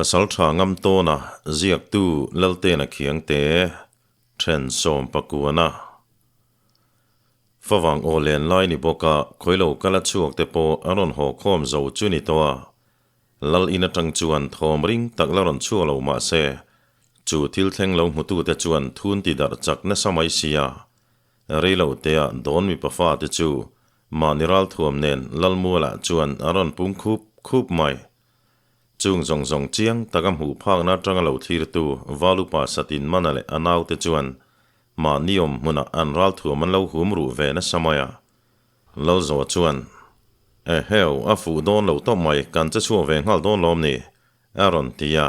Pasalṭha ngam tawna ziaktu Laltena Khiangte then 19. Favang aw len lai ni bawka khawi lo kal a chhuak te pawh an rawn haw khawm zo chu ni tawh a. Lal in atang chuan thawm ring tak la rawn chhuak lo mah se, chu thil thleng lo hmutute chuan thun ti darh chak nasa mai sia. Rei lo tea dawn mipa fate chu mahni ralthuam nen Lalmualah chuan an rawn pung khup khup mai. Chung zawng zawng chiang taka hmuh phakna atanga lo thlirtu Valupa Satin Mana leh a naute chuan mahni awm hmunah an ralthuam an lo hum ruh ve nasa mai a. Lalzoa chuan, Eheu, a fuh dawn lo tawp mai, kan che chhuak ve nghal dawn lawm ni? a rawn ti a.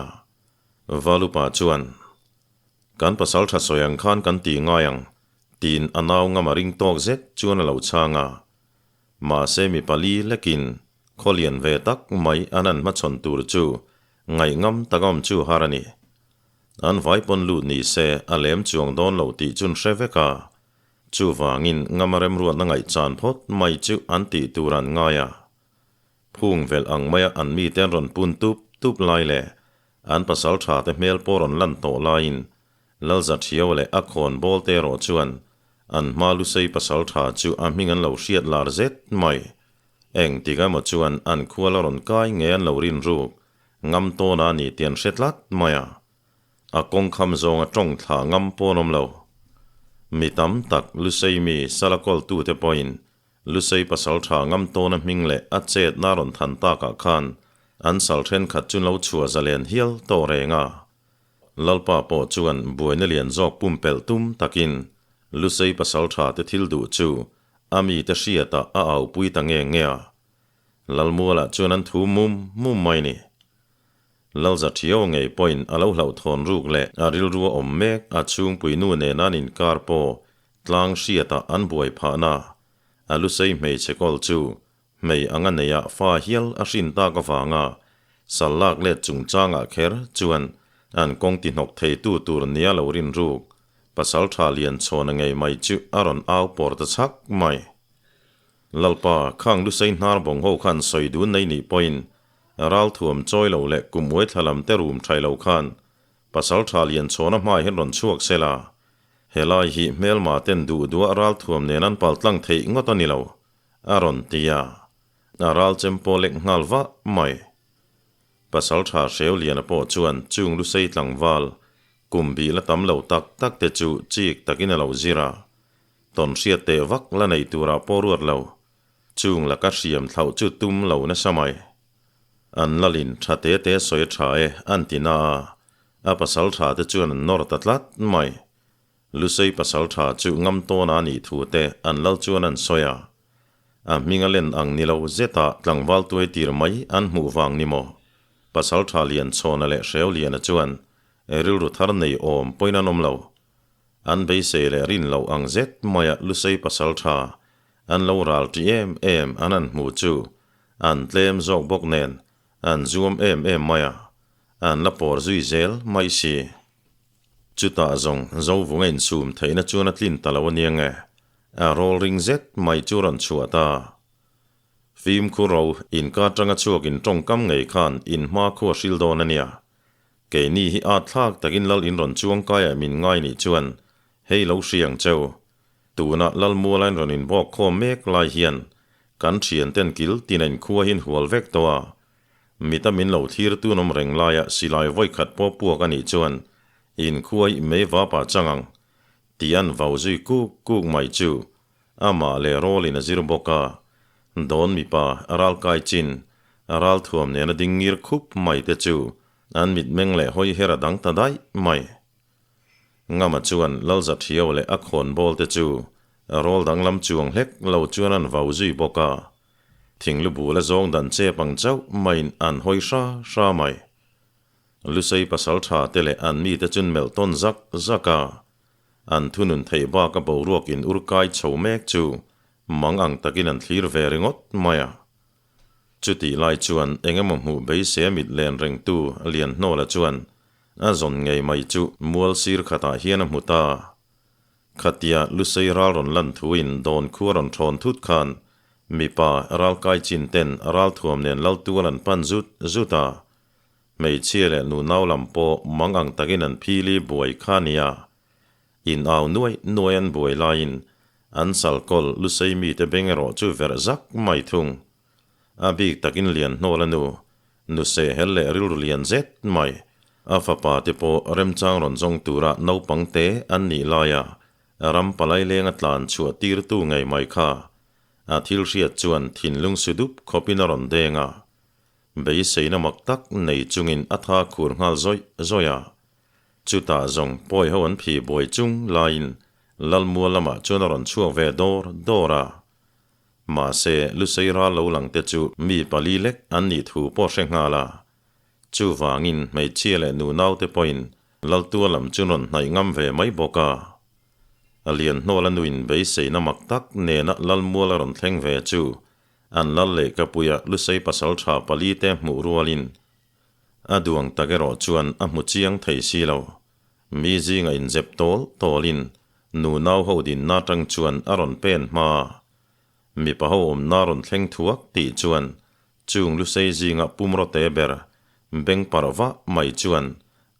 Valupa chuan, Kan pasal tha sawi ang khan kan ti ngai ang, tiin a nau ngam a ring tawk zet chuan a lo chhang a. Mahse mi pali lekin khaw lian ve tak mai an han hmachhawn tur chu ngaihngam tak a awm chu har a ni. An vai pawn lut ni se a lem chuang dawn lo tih chun hre vek a, chuvangin ngama remruatna ngaihchan phawt mai chu an tih tur an ngai a. Phung velh ang maia an mite an rawn pun tup tup lai leh an pasal tha te hmel pawh rawn lan tawh laiin Lalza Thiau leh a khawn bawl te erawh chuan an hma Lusei pasal tha chu a hming an lo hriat lar zet mai. Eng tik emaw chuan an khual a rawn kai nge an lo rin ruk ngam tawn a ni tih an hre tlat mai a. A kawngkham zawnga tawng thla ngam pawn awm lo. Mi tam tak Lusei mi Salakawl tute pawhin Lusei pasal tha ngam tawna hming leh a chetna rawn than takah khan an sal thenkhat chu lo chhuah zalen hial tawh reng a. Lalpa pawh chuan buaina lian zawk pumpelh tum takin Lusei pasal tha te thil duh chu a mite hriatah a aupui ta nge nge a. Lalmualah chuan an thu mum mum mai ni. Lalza Thiau ngei pawhin a lo hlauhthawn ruk leh a rilru a awm mek a chhungpui nu nena an inkar pawh Tlang hriatah an buai phahna a lusei hmeichhe kawl chu hmei anga neia fa hial a hrin tak avanga sal lak let chungchangah kher chuan an kawng ti hnawk theitu tur nia lo rin ruk pasal tha lian chhawna ngei mai chu a rawn au pawr ta chhak mai. Lalpa, khang lusei hnar bawng ho khan sawi dun nei nih pawhin ralthuam chawi lo leh kum uai thla lam te rum thai lo khan pasal tha lian chhawna hmai hian rawn chhuak sela Helai hi hmelma ten duh duah ralthuam nen an pal tlang theih ngawt a ni lo, a rawn ti a. A ral chem pawh lek nghal vah mai. Pasaltha Hreuliana pawh chuan chung lusei tlangval kum bih la tam lo tak tak te chu chik takin a lo zir a. Tawn hriat teh vak la nei turah pawh ruat lo. Chung laka hriam thlauh chu tum lo nasa mai. An lalin tha te te sawi a tha e an ti na a, a pasal tha te chuan an nawr ta tlat mai. Lusei pasal tha chu ngam tawn a nih thu te an lal chuan an sawi a. A hming a len ang ni lo zeta tlangval tuai tir mai an hmuh vang ni maw? Pasal tha Lianchhawna leh Hreuliana chuan rilru thar nei awm pawhin an awm lo. An beisei leh rin loh ang zet maia Lusei pasal tha an lo ral ṭi em em an han hmu chu an tlem zawk bawk nen an zuam em em mai a, an la pawr zui zel mai si. Chutah zawng Zovunga insum theihna chuan a tlin ta lo ania nge, a rawl ring zet mai chu rawn chhuah ta. Fimkhur ro inka atanga chhuak in tawngkam ngei khan in hma khu a hril dawn ania. Keini hi at thlak takin lal in rawn chuang kaiah min ngai nih chuan hei lo hri ang cheu. Tuna Lalmualain rawn inbawk khawm mek lai hian kan thianten kil tina inkhua hi an hual vek tawh a. Mita min lo thlir tun awm reng laia silai vawi khat pawh puak a nih chuan inkhua hi mei vapa chang ang tih an vau zui kuk kuk mai chu amah leh rawlin a zir bawk a. Dawn mipa ralkai chin ralthuam nena ding ngir khup mai te chu an mitmeng leh hawi her a dang ta daih mai. Ngama chuan Lalza Thiau leh a khawnbawl te chu rawl danglam chuang hlek lo chuan an vau zui bawk a. Thinglu bul a zawng dan chep ang chauh maiin an hawi hra hra mai. Lusei pasal tha te leh an mite chun melh tawn zak zak a. An thunun theih bak a boruak in ur kai chho mek chu mang ang takin an thlir ve ringawt mai a. Chutih lai chuan eng emaw hmuh beisei a mit len rengtu Lianhnawla chuan a zawn ngei mai chu mual sir khatah hian a hmu ta. Khatia Lusei ral rawn lan thuin dawn khu a rawn thawn thut khan mipa ralkai chin ten ralthuam nen laltual an pan zut zut a. Hmeichhia leh nunau lam pawh mang ang takin an phili buai kha nia. In au nuai nuai an buai laiin an salkawl lusei mite beng erawh chu verh zak mai thung. A bik takin lian hnawl a nu, nuse hel leh rilru lian zet mai. A fapa te pawh remchang rawn zawng tura naupang te an nih laia ram palai lenga tlan chhuah tirtu ngei mai kha a thil hriat chuan thinlung su dup khawpin a rawn deng a. Beiseina mak tak nei chungin a tha khur nghal zawih zawih a. Chutah zawng pawi ho an phi buai chung laiin Lalmual lamah chuan a rawn chhuak ve dawr dawr a. Mahse, Lusei ral lo lang te chu mi pali lek an nih thu pawh hre nghal a. Chuvangin hmeichhia leh nunaute pawhin Laltua lam chu rawn hnaih ngam ve mai bawk a. A lian hnawl a nuin beiseina mak tak nena Lalmual a rawn thleng ve chu an lal lehkapuia Lusei pasal tha pali te hmuh rualin a duang tak erawh chuan a hmu chiang thei si lo. Mi zinga inzep tawl tawlin nunau ho dinna atang chuan a rawn pen hma. Mipa ho awmna rawn thleng thuak tih chuan chung Lusei zinga pumrawte ber beng parh vah mai chuan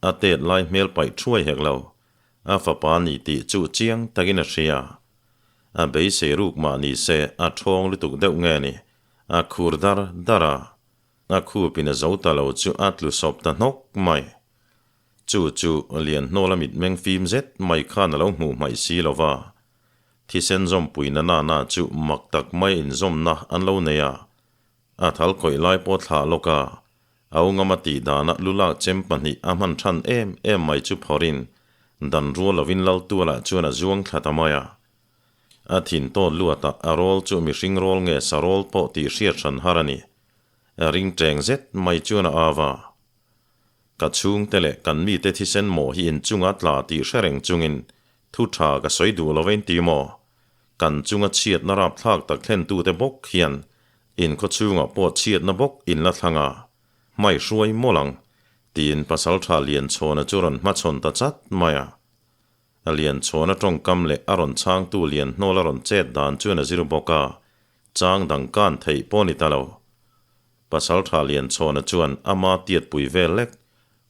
a tet lai hmel paih thuai hek lo. A fapa ni tih chu chiang takin a hria. A beisei ruk mah ni se a thawng lutuk deuh nge ni, a khur dar dar a. A khupin a zo ta lo chu a tlu sawp ta hnawk mai. Chu chu Lianhnawla mitmeng fim zet mai khan a lo hmuh hmaih si lo va. Thisen zawmpuina nana chu mak tak mai inzawmna an lo nei a. A thal khawih lai pawh thlah lawk a, au ngama tih dana lulak chem pahnih a hman than em em mai chu phawrhin dan rual lovin Laltualah chuan a zuang thla ta mai a. A thin tawt luatah a rawl chu mihring rawl nge sa rawl pawh tih hriat hran har a ni. A ring teng zet mai chuan a au a. Ka chhungte leh kan mite thisen mawh hi inchunga tla tih hre reng chungin thu tha ka sawi duh lo vein ti maw? Kan chunga chhiatna rapthlak tak thlentute bawk hian inkhaw chhungah pawh chhiatna bawk in la thlang a, hmai hruai mawlh ang, tiin Pasaltha Lianchhawna chu rawn hmachhawn ta chat mai a. Lianchhawna tawngkam leh a rawn chhangtu Lianhnawl a rawn chet dan chuan a zir bawk a, chang dang kan theih pawh ni ta lo. Pasaltha Lianchhawna chuan ama tiatpui vel lek,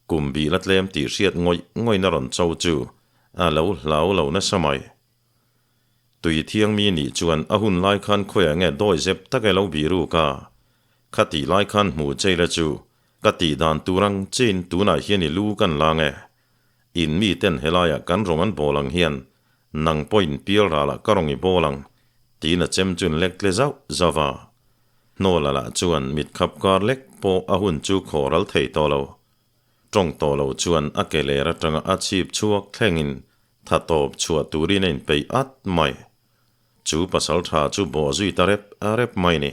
kum bih la tlem tih hriat ngawih ngawihna rawn cho chu a lo hlau lo nasa mai. Tui thiang mi nih chuan a hun lai khan khawiah nge dawi zep tak e lo bih ruk a, kha tih lai khan hmuh che ila chu ka tih dan tur ang chein tunah hian i lu kan lang e. In mi ten helaiah kan rawng an bawl ang hian nang pawhin pial ralah ka rawng i bawl ang tiin a chem chun lek tle zauh zauh a. Hnawla lah chuan mit khap kar lek pawh a hun chu khaw ral thei tawh lo. Tawng tawh lo chuan a ke ler atanga a chhip chhuak thlengin tha tawp chhuah turin a inpeih at mai. Chu pasal tha chu bawh zui ta rep rep mai ni.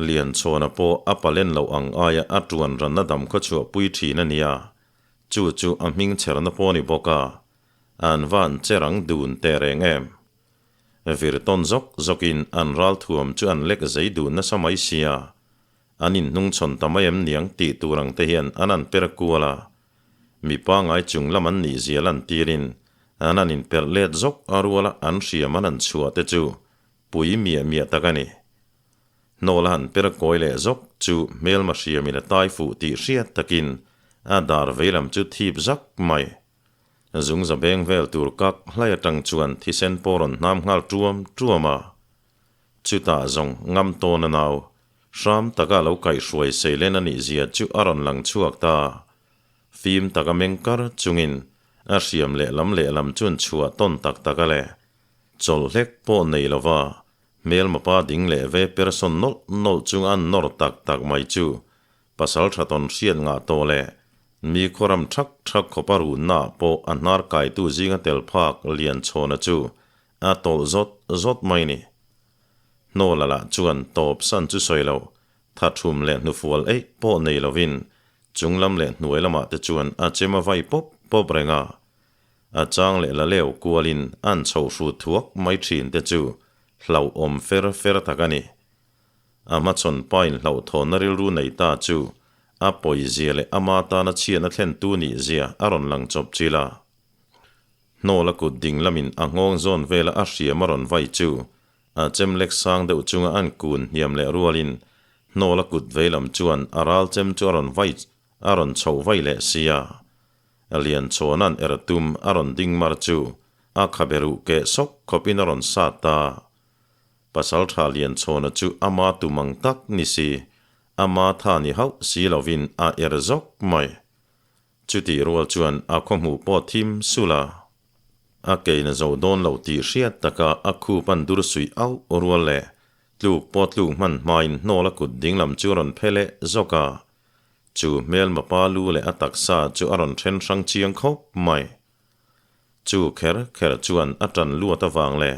Lianchhawna pawh a palen loh ang aia a tuan ranna dam khaw chhuah pui thin a nia. Chu chu a hming chherna pawh a ni bawk a, an van che rang dun teh reng em. Vir tawn zawk zawkin an ral thuam chu an lek zei dun nasa mai sia. An inhnungchhawn ta mai em niang tih tur ang te hian an an per kual a. Mi pangai chung lam an nih zia lantirin an an inperh let zawk a ruala an hriam an an chhuah te chu pui miah miah tak a ni. Hnawl a han per kawi leh zawk chu hmelma hriamin a tai fuh tih hriat takin a dar veilam chu thip zak mai. Zungza beng vel tur kak hlai atang chuan thisen pawh rawn hnam nghal tuam tuam a. Chutah zawng ngam tawn a nau, hram taka lo kaihhruai seilen a nih zia chu a rawn lang chhuak ta. Fim taka meng kar chungin a hriam lehlam lehlam chuan chhuah tawn tak tak a le. Chawlh hlek pawh nei lova hmelmapa ding leh ve person nawlh nawlh chunga an nawr tak tak mai chu pasal tha tawn hriat ngah tawh leh mi khawram thak thak khawpa runna pawh a hnar kaitu zinga tel phak Lianchhawna chu A tawlh zawt zawt mai ni. Hnawla lah chuan tawp san chu sawi lo, tha thum leh hnufual eih pawh nei lovin chunglam leh hnuai lamah te chuan a chem a vai pawp pawp reng a. A chang leh la leu kualin an chho hrut thuak mai thin te chu hlauhawm fer fer tak a ni. A hmachhawn pain hlauhthawnna rilru nei ta chu a pawizia leh ama tana chhiatna thlentu nihzia a rawn lang chawp chil a. Hnawla kut ding lamin a nghawng zawn vela a hriam a rawn vai chu a chem lek sang deuh chunga an kun hniam leh rualin Hnawla kut veilam chuan a ral chem chu a rawn vai a rawn chhoh vaih leh si a. Lianchhawna'n er tum a rawn ding mar chu a khabe ruh keh sawk khawpin a rawn sat ta. Pasalṭha Lianchhawna chu ama tum ang tak ni si, ama tha ni hauh si lovin a er zawk mai. Chutih rual chuan a khawhmuh pawh thim sul a. A keina zo dawn lo tih hriat taka a khup an dur suih auh rual leh tluk pawh tluk hman hmain hnawl a kut dinglam chu a rawn phe leh zawk a. Chu hmelma pa lu leh a taksa chu a rawn then hrang chiang khawp mai. Chu kher kher chuan a tan luat avang leh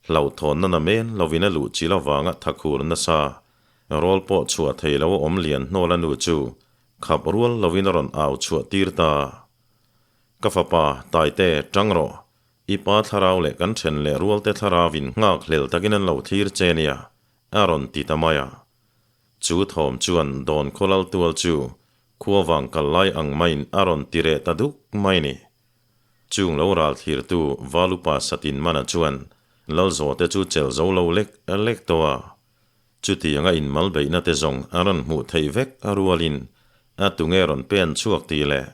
hlauhthawnna namen lovin a luh chil avanga thakhur nasa rawl pawh chhuah thei lo a awm lian hnawl a nu chu khap rual lovin a rawn au chhuah tir ta. Ka fapa, Taite, tang rawh. I pa thlarau leh kan then leh rualte thlarauin nghak hlel takin an lo thlir che nia, a rawn ti ta mai a. Chu thawm chuan dawn khawlal tual chu khua vang kal lai ang maiin a rawn ti reh ta duk mai ni. Chung lo ral thlirtu Valupa Satin Mana chuan Lalzawte chu chelh zo lo lek lek tawh a. Chutianga inmal beihna te zawng a rawn hmuh theih vek a rualin a tunge rawn pen chhuak tih leh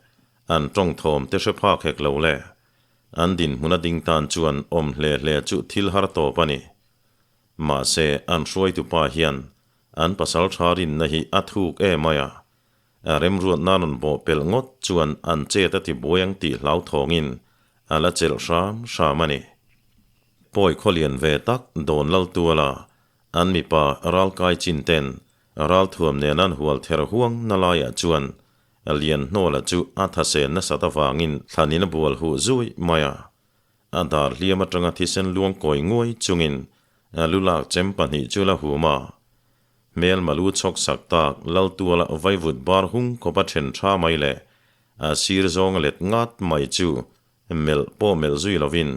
an tawng thawm te hre phak hek lo le. An dinhmun a ding tan chuan awm hle hle chu thil har tawp a ni. Mahse an hruaitupa hian an pasal tha rinna hi a thuk em ai a, a remruat nan rawn bawh pelh ngawt chuan an chet a ti buai ang tih hlauthawngin a la chelh hram hram a ni. Pawi khawlian ve tak dawn lal tuala An mipa ralkai chin ten ralthuam nen an hual ther huang na laiah chuan Lianhnawla chu a thase nasat avangin thlanin a bual huh zui mai a. A dar hliam atanga thisen luang kawi nguai chungin a lu lak chem pahnih chu la hum a. Hmelma lu chhawk sak tak Laltuala vaivut bar hung khawpa then tha mai leh a sir zawnga let ngat mai chu Melh pawh melh zui lovin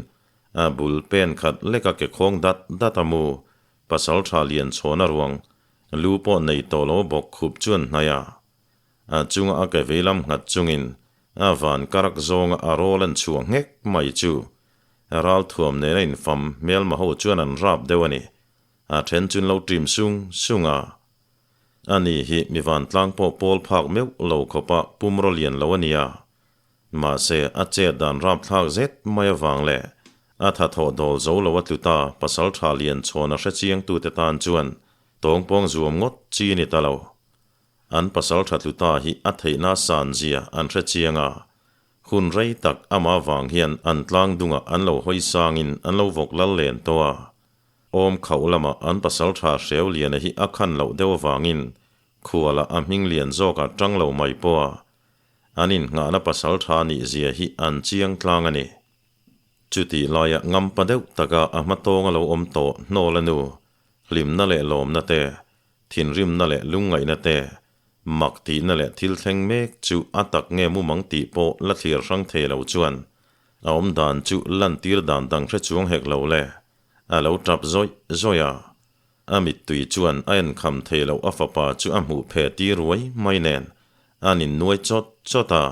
a bul pen khat leka ke khawng dat dat a mu, pasal tha lian chhawn a ruang, lu pawh nei tawh lo bawk khup chuan hnaih a. A chunga a ke veilam nghat chungin a van karak zawnga a rawl an chhuah nghek mai chu ral thuam nena infam hmelma ho chuan an rap deuh a ni. A then chun lo ṭim sung sung a. Ani hi mi vantlang pawh pawl phak meuh lo khawpa pumraw lian lo a nia. Mahse, a chet dan rapthlak zet mai avang leh a thathawh dawl zo lo a tlu ta pasal tha lian chhawn a hre chiangtute tan chuan tawngpawng zuam ngawt chi ni ta lo. An pasal tha tlu ta hi a theihna san zia an hre chiang a, hun rei tak amah vang hian an tlang dungah an lo hawi sangin an lo vawk lal len tawh a. Awm khauh lamah an pasal tha hreu liana hi a khan loh deuh avangin khualah a hming lian zawkah tang lo mai pawh a An innghahna pasal tha nih zia hi an chiang tlang a ni. Chutih laia ngampa deuh taka a hmatawng a lo awm tawh hnawl a nu, hlimna leh lawmna te, thinrimna leh lungngaihna te, mak tihna leh thil thleng mek chu a tak nge mumang tih pawh la thlir hrang thei lo chuan a awm dan chu lantir dan dang hre chuang hek lo le, a lo tap zawih zawih a. A mittui chuan a enkham thei loh a fapa chu a hmuh phe ti ruai mai nen an innuai chawt chawt a.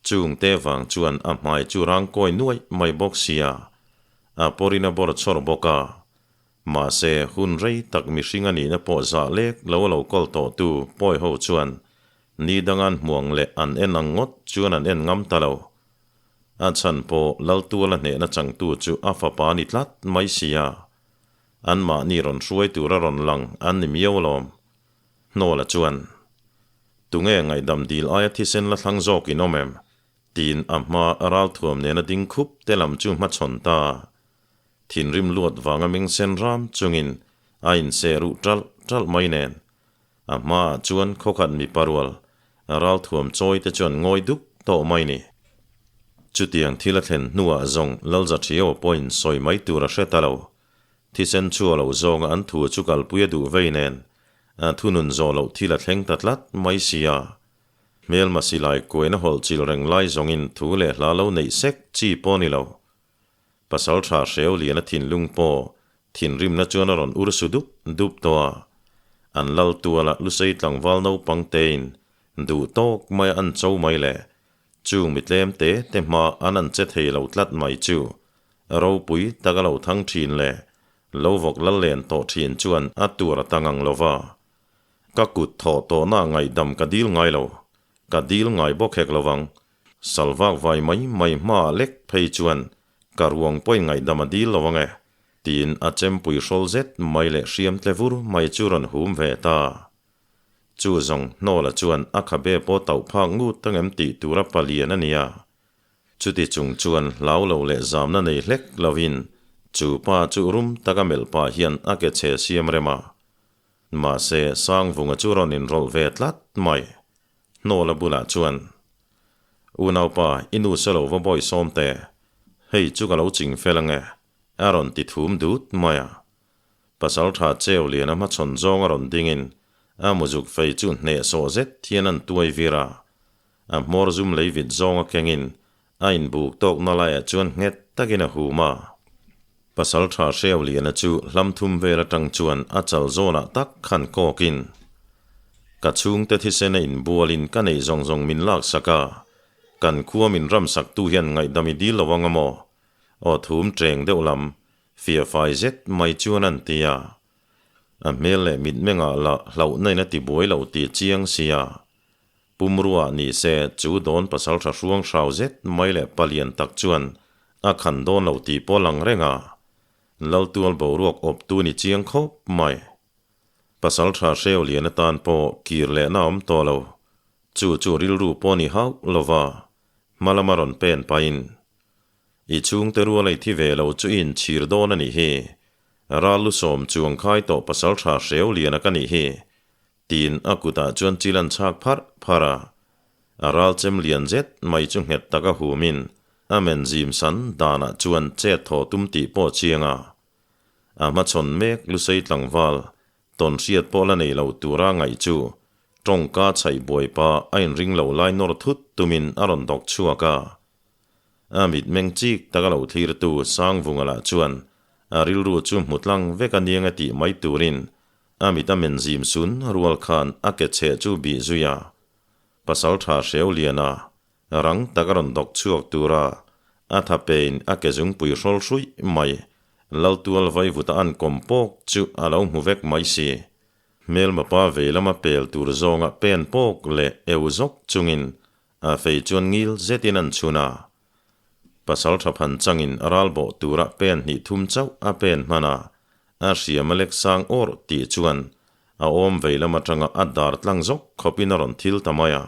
Chung te vang chuan a hmai chu rang kawi nuaih mai bawk sia, a pawrin a bawr chawr bawk a. Mahse, hun rei tak mihring a nihna pawh zah lek lo a lo kawl tawh tu pawi ho chuan ni dang an hmuang leh an en ang ngawt chuan an en ngam ta lo. A chhan pawh Laltuala hnehna changtu chu a fapa a ni tlat mai sia. Anmahni rawn hruai tura rawn lang an ni miau alawm. Hnawla chuan, Tunge ngaihdam dil aia thisen la thlang zawk in awm em? tiin a hma ralthuam nena ding khup te lam chu hmachhawn ta. Thinrim luat vanga ming sen ram chungin a inseh ruh ṭalh ṭalh mai nen. A hmaah chuan khawkhat mipa rual ralthuam chawi te chuan ngawi duk tawh mai ni. Chutiang thil a thlen hnuah zawng Lalzaṭhiau pawhin sawi mai tur a hre ta lo. Thisen chu a lo zawnga an thu chu kalpui a duh vei nen, a thunun zawh loh thil a thleng ta tlat mai si a. Hmelma silai kuaina hawlh chil reng lai zawngin thu leh hla lo neih sek chi pawh ni lo. Pasalṭha hreu lian a thinlung pawh thinrimna chuan a rawn ur su dup dup tawh a. An lal tuala lusei tlangval naupang tein duh tawk maia an cho mai leh chung mi tlem te te hma an an che thei lo tlat mai chu Ropui tak a lo thang thin leh lo vawk lal len tawh thin chuan a tur a ta ngang lo va. Ka kut thawh tawhna ngaihdam ka dil ngai lo. Ka dil ngai bawk hek lovang. Salvak vai mai mai hmaah lek phei chuan ka ruang pawhin ngaihdam a dil lo ang e, tiin a chempui hrawl zet mai leh hriam tle vur mai chu rawn hum ve ta. Chu zawng Hnawla chuan a khabe pawh tauh phak ngut angem tih tura palian a nia. Chuti chung chuan hlau lo leh zamna nei hlek lovin chu pa chu rum taka melh pah hian a ke chhe siam rem a. Mahse Sangvunga chu rawn inrawlh ve tlat mai. Hnawla bulah chuan, Unaupa, i nu se lo va bawi sawm teh. Hei chu ka lo ching fel ange, a rawn ti thum dut mai a. Pasaltha cheu lian a hmachhawn zawng a rawn dingin a muzuk fei chu hnehsawh zet hian an tuai vir a. A hmawr zum lei vit zawng a kengin a inbuk tawkna laiah chuan nghet takin a hum a. Pasaltha hreu liana chu hlam thum vel atang chuan a chal zawnah tak khan kawkin, Ka chhungte thisen a inbualin ka neih zawng zawng min laksak a, kan khua min ramsaktu hian ngaihdam i dil lo ang a maw? Aw thum cheng deuh lam, fiahfai zet mai chuan an ti a. A hmel leh mitmengah lah hlauhna in a tibuai lo tih chiang sia. Pumrua ni se chu dawn pasaltha hruang hrau zet mai leh palian tak chuan a khan dawn lo tih pawh lang reng a, Laltual boruak awptu ni chiang khawp mai. Pasaltha hreu lian atan pawh kir lehna a awm tawh lo, chu chu rilru pawh ni hauh lova hma lama rawn pen pahin, I chhungte rual ei thi ve lo chu i inchhir dawn a nih hi, ral lu sawm chuang khai tawh pasaltha hreu liana ka nih hi, Tiin a kutah chuan chil an chhak pharh pharh a, a ral chem lian zet mai chu nghet taka humin a men zim san danah chuan chet thaw tum tih pawh chiang a. A hmachhawn mek Lusei tlangval tawn hriat pawh la nei lo tura ngaih chu tawngka chhaih buaipa a inring lo lai nawr thut tumin a rawn dawk chhuak a. A mitmeng chik taka lo thlirtu Sangvunga lah chuan a rilru chu hmu tlang vek a niang e tih mai turin A mit a men zim sun rual khan a ke chheh chu bih zui a, pasal tha hreu lian a, rang tak a rawn dawk chhuak tur a, a tha pein a ke zungpui hrawl hruih mai, Laltual vaivut a an kawm pawk chu a lo hmu vek mai si. Hmelma pa vei lama pel tur zawnga pen pawk leh eu zawk chungin a fei chuan ngil zetin an chhun a. Pasal tha phan changin a ral bawh tura pen hnih thum chauh a pen hman a, a hriam a lek sang awrh tih chuan a awm vei lam atanga a dar tlang zawk khawpin a rawn thil ta mai a.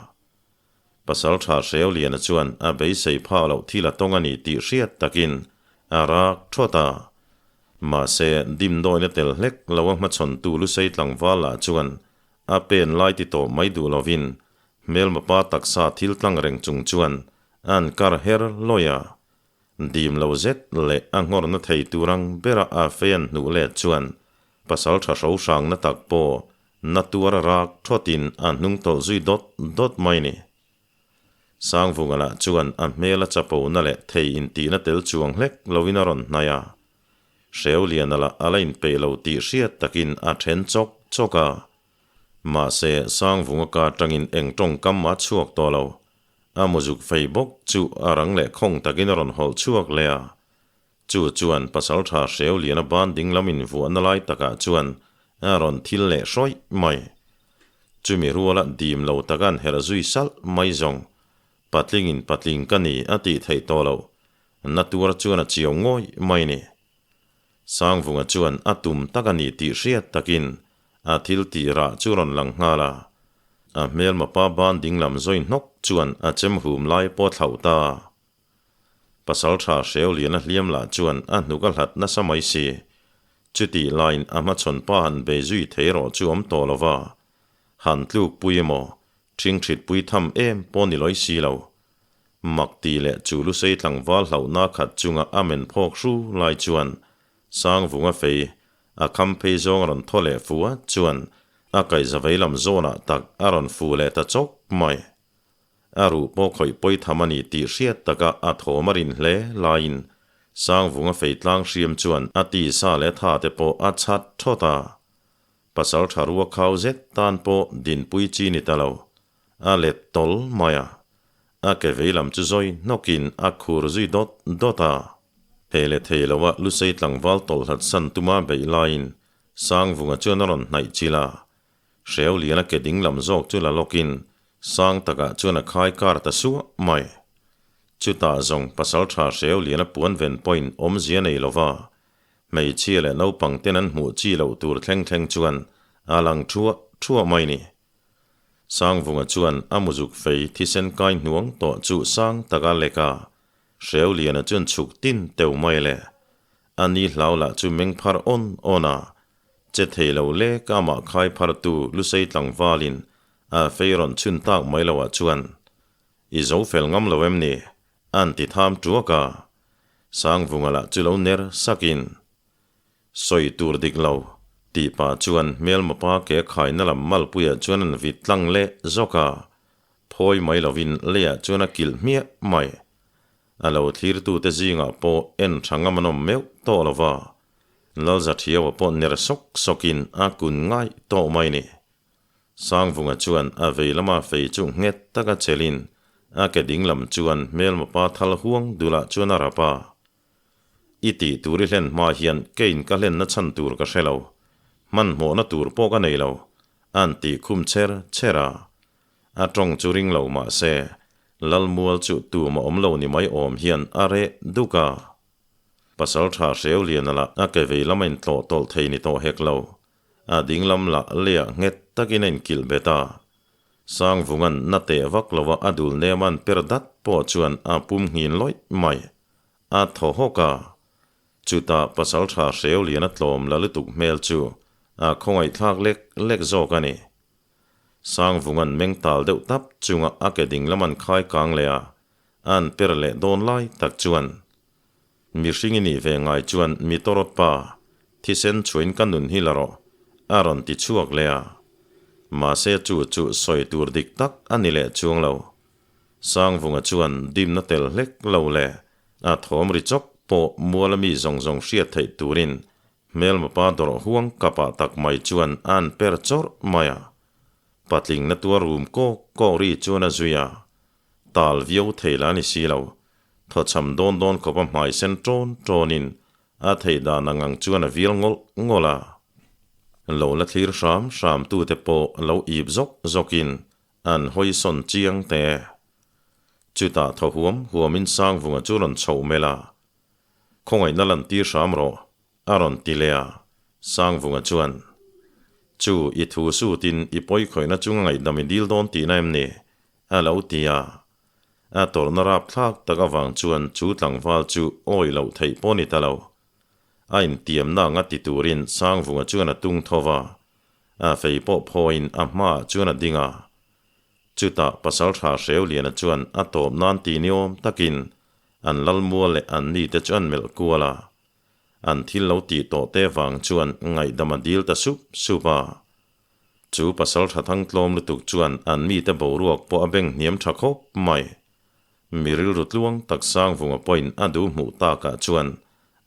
Pasal tha hreu liana chuan a beisei phah loh thil a tawng a ni tih hriat takin a rak thawt a. Mahse, dimdawina tel hlek lo a hmachhawntu Lusei tlangval lah chuan a pen lai ti tawh mai duh lovin hmelma pa taksa thil tlang reng chung chuan An kar her lawi a, dim lo zet leh a nghawrna thei tur ang bera a fei an hnuh let chuan pasal tha hro hrangna tak pawh na tuar rak thawtin a hnung tawlh zui dawt dawt mai ni. Sangvunga lah chuan a hmel a chapona leh thei intihna tel chuang hlek loin a rawn hnaih a, Hreuliana lah a la inpeih lo tih hriat takin a then chawk chawk a. Mahse, Sangvunga ka atangin eng tawngkam a chhuak tawh lo. A muzuk fei bawk chu a rang leh khawng takin a rawn hawlh chhuak leh a. Chu chuan Pasaltha Hreuliana ban ding lam invuahna lai takah chuan a rawn thil leh hrawih mai. Chumi ruala dim lo taka an herh zui salh mai zawng. Patlingin patling ka ni a tih theih tawh loh. Na tuar chuan a chiau ngawih mai ni. Sangvunga chuan a tum tak a ni tih hriat takin a thil tih rah chu rawn lang nghal a. A hmelma pa ban dinglam zawi hnawk chuan a chem hum lai pawh a thlauh ta. Pasaltha Hreuliana hliam lah chuan a hnuk a hlat nasa mai si. Chutih laiin a hmachhawn pa han bei zui thei rawh chu awm tawh lo va. Han tluk pui emaw, ṭhingṭhit pui tham em pawh ni lawi si lo. Mak ti leh chu Lusei tlangval hlauhna khat chunga a men phawk hru lai chuan Sangvunga fei a kham phei zawng a rawn thaw leh fu a chuan a kaihza vei lam zawnah tak a rawn fu leh ta chawk mai. A ruh pawh khawih pawi tham a ni tih hriat taka a thawm a rin hle laiin Sangvunga fei tlang hriam chuan a tisa leh tha te pawh a chhat thawt a. Pasal tha rua khau zet tan pawh dinpui chi ni ta lo. A let tawl mai a, a ke vei lam chu zawi hnawkin a khur zui dawt dawt a. Thei leh thei loa Lusei tlangval tawlhlat san tuma beih laiin Sangvunga chuan a rawn hnaih chilh a. Hreu liana ke ding lam zawk chu la lawkin Sang takah chuan a khai kar ta suah mai. Chutah zawng pasaltha hreu liana puan ven pawhin awmzia nei lova, hmeichhia leh naupang ten an hmuh chi loh tur thleng thleng chuan a lang thuah thuah mai ni. Sangvunga chuan a muzuk fei thisen kai hnuang tawh chu sang taka lek a, hreu liana chuan chhuk tin teu mai le. A ni hlau lah chu meng phar awn awn a, che thei lo lek a amah khai phartu Lusei tlangvalin a fei rawn chhun tak mai loah chuan I zo fel ngam lo em ni? An ti tham tuak a. Sangvunga lah chu lo ner sakin, Sawi tur dik lo, tih pah chuan hmelmapa ke khaina lam malpuiah chuan an vit tlang leh zawk a. Phawi mai lovin leiah chuan a kilh hmiah mai. A lo thlirtute zingah pawh en tha ngam an awm meuh tawh lo va. Lalzathiaua pawh ner sawk sawkin a kun ngaih tawh mai ni. Sangvunga chuan a vei lama fei chu nghet taka chelin a ke ding lam chuan hmelmapa thal huang dulah chuan a rap a. I tih tur i hlen hma hian keiin ka hlenna chhan tur ka hre lo, hmanhmawhna tur pawh ka nei lo, a'n tih khum cher cher a. A tawng chu ring lo mah se, Lalmual chu tum a awm lo ni mai awm hian a reh duk a. Pasal tha hreu liana lah a ke vei lama intlawh tawlh thei ni tawh hek lo, A dinglam lah leiah nghet takin a inkilh bet a. Sangvunga'n na teh vak lova a dul nem a'n per dat pawh chuan a pum nghin lawih mai. A thaw hawk a. Chutah pasaltha hreu lian a tlawm la lutuk hmel chu a khawngaihthlak lek lek zawk a ni. Sangvunga'n meng tal deuh tap chunga a ke dinglam a'n khai kang leh a, a'n per leh dawn lai tak chuan Mihring i nih ve ngai chuan mi tawrawt pa, thisen chhuain ka nun hi la rawh, a rawn ti chhuak leh a. Mahse chu chu sawi tur dik tak a ni leh chuang lo. Sangvunga chuan dimna tel hlek lo leh a thawm ri chawk pawh muala mi zawng zawng hriat theih turin hmelmapa dawrh huang kapah tak mai chuan a'n per chawrh mai a. Patling na tuar rum kawk kawk ri chuan a zui a. Tal viau thei la ni si lo. Thawchham dawn dawn khawp a hmai sen ṭawn ṭawnin a theih dan ang ang chuan a vial ngawlh ngawlh a. Lo la thlir hram hram tute pawh lo ip zawk zawkin an hawi sawn chiang te. Chutah thaw huam huamin Sangvunga chu rawn chhoh melh a, Khawngaihna lantir hram rawh, A rawn ti leh a, Sangvunga chuan, Chu, i thu sutin i pawi khawihna chunga ngaihdam i dil dawn tihna em ni? a lo ti a. A tawrhna rapthlak tak avang chuan chu tlangval chu awi loh theih pawh ni ta lo. A intiamna anga ti turin Sangvunga chuan a tung tho va, a fei pawh phawiin a hmaah chuan a ding a. Chutah Pasaltha Hreuliana chuan a tawp nan ti niawm takin an lalmual leh an nite chu an melh kual a. An thil lo tih tawh te vang chuan ngaihdam a dil ta sup sup a. Chu pasal tha thang tlawm lutuk chuan an mite boruak pawh a beng hniam tha khawp mai. Mi rilru tluang tak Sangvunga pawhin a duh hmuh takah chuan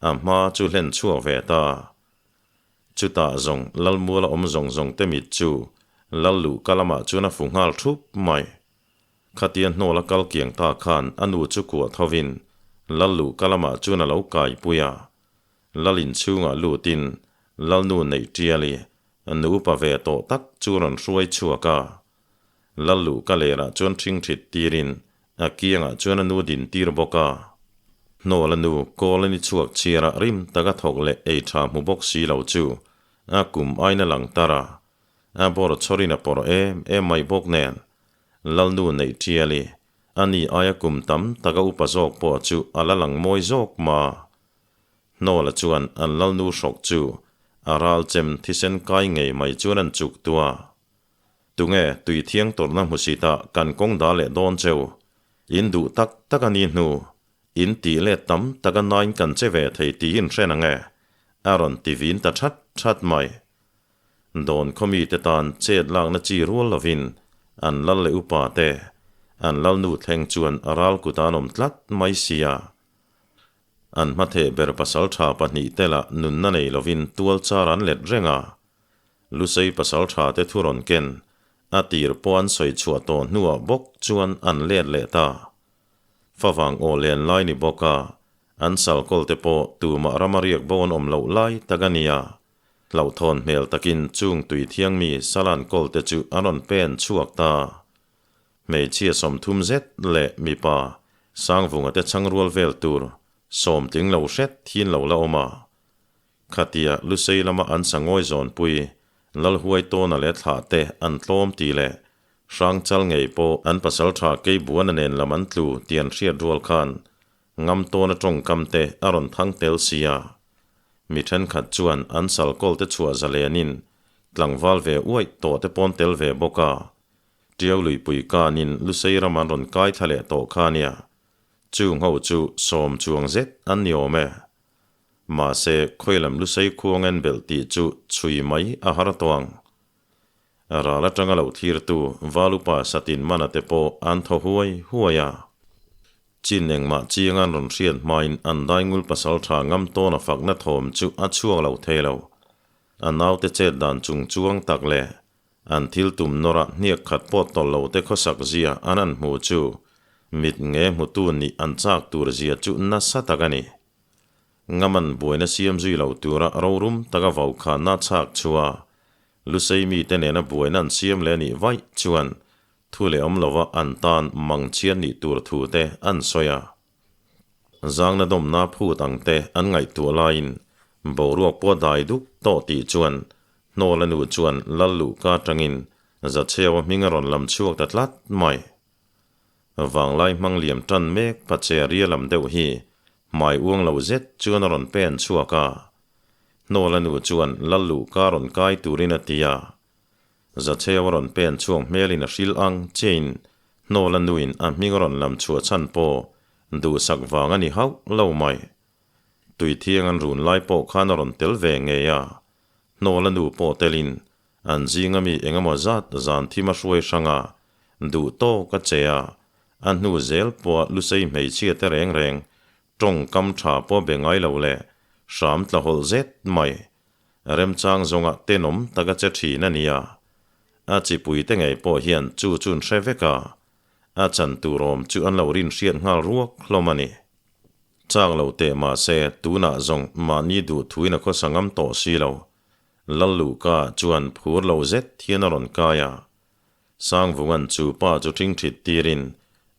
a hma chu hlen chhuak ve ta. Chutah zawng Lalmuala awm zawng zawng te mit chu Lalluhka lamah chuan a fu nghal thup mai. Khatia hnawla kal kiang ta khan a nu chu kuah thovin Lalluhka lamah chuan a lo kaipui a. Lal inchhungah lutin Lalnu neih tiali nu upa ve tawh tak chu rawn hruai chhuak a. Lalluhka lerah chuan ṭhingṭhit tirin a kiangah chuan a nu din tir bawk a. Hnawla nu kawl a ni chhuak chhiarah rim taka thawk leh ei ṭha hmu bawk si lo chu a kum aina lang tar a. A bawr chhawrin a pawrh em em mai bawk nen, Lalnu neih ṭiali, a ni aia kum tam taka upa zawk pawh chu a la lang mawi zawk ma. Hnawla chuan an Lalnu hrawk chu a ral chem thisen kai ngei mai chuan an chuk tua. Tunge tui thiang tawrhna hmusita kan kawng dah leh dawn cheu? In duh tak tak a ni hnu, in tih let tam taka nain kan che ve thei tiin hre nang e, a rawn ti vin ta that that mai. Dawn khawmite tan chet lakna chi rual lovin an lal leh upa te, an lalnu thleng chuan a ral kut an awm tlat mai sia. An hmatheh ber pasal tha pahnihte lah nunna nei lovin tual char an let reng a. Lusei pasal tha te thu rawn ken a tir pawh an sawi chhuah tawh hnuah bawk chuan an let leh ta. Favang aw len lai ni bawk a, an salkawl te pawh tumah rama riak bo an awm loh lai tak a nia. Hlauhthawn hmel takin chung tui thiangmi Salan kawl te chu an rawn pen chhuak ta. Hmeichhia 30 zet leh mipa Sangvunga te chhang rual vel tur sawmtling lo hret thin lo la awm a. Khatia Lusei lama an sangawi zawnpui Lalhuai tawna leh thlah te an tlawm tih leh Hrangchal ngei pawh an pasaltha Keibuana nen lam an tlu tih an hriat rual khan Ngam tawna tawngkam te a rawn thang tel si a. Mi thenkhat chuan an sal kawl te chhuah zalenin tlangval ve uaih tawh te pawn tel ve bawk a. Tiau luipui kanin Lusei ram an rawn kai thla leh tawh kha nia. Chung ho chu sawm chuang zet an ni awm e. Mahse, khawilam Lusei khuang en belh tih chu chhui mai a har tawh ang. Ral atanga lo thlirtu Valupa Satin Mana te pawh an thaw huai huai a. Chin engmah chiang an rawn hriat hmain an daingul pasaltha ngam tawna fakna thawm chu a chhuak lo thei lo. A naute chet dan chung chuang tak leh an thil tum nawrah hniak khat pawh tawlh lo te khawsak zia an han hmu chu mit nge hmutu nih an chak tur zia chu nasa tak a ni. Ngaman buaina siam zui lo tura rorum taka vaukhana chhak chhuah Lusei mite nena buaina an siam leh anih vaih chuan thu leh awm lova an tan mang chhiat nih tur thu te an sawi a. Zangna dawmna phut ang te an ngaihtuah laiin boruak pawh dai duk tawh tih chuan Hnawla nu chuan Lal luhka atangin Zachheua hming a rawn lam chhuak ta tlat mai. Vanglai hmang liam tan mek pache ria lam deuh hi hmai uang lo zet chuan a rawn pen chhuak a. Hnawla nu chuan Lal luhka rawn kai turin a ti a. Zacheu a rawn pen chhuak hmelin a hrilh ang chiain Hnawla nuin a hming a rawn lam chhuah chhan pawh duhsak vang a ni hauh lo mai. Tui thiang an run lai pawh khan a rawn tel ve ngei a. Hnawla nu pawh telin an zinga mi engemaw zat zan thim a hruai hrang a, duh tawk a che a, a hnu zel pawha Lusei hmeichhia te reng reng tawngkam tha pawh be ngai lo leh hram tla hawlh zet mai. Remchang zawnga tenawm taka che thin a nia. A chipui te ngei pawh hian chu chu an hre vek a, a chan tur awm chu an lo rin hriat nghal ruak hlawm a ni. Chak lo teh mahse tunah zawng mahni duh thuin a khawsa ngam tawh si lo. Lalluhka chuan phur lo zet hian a rawn kai a. Sangvungan chu pa chu ṭhingṭhit tirin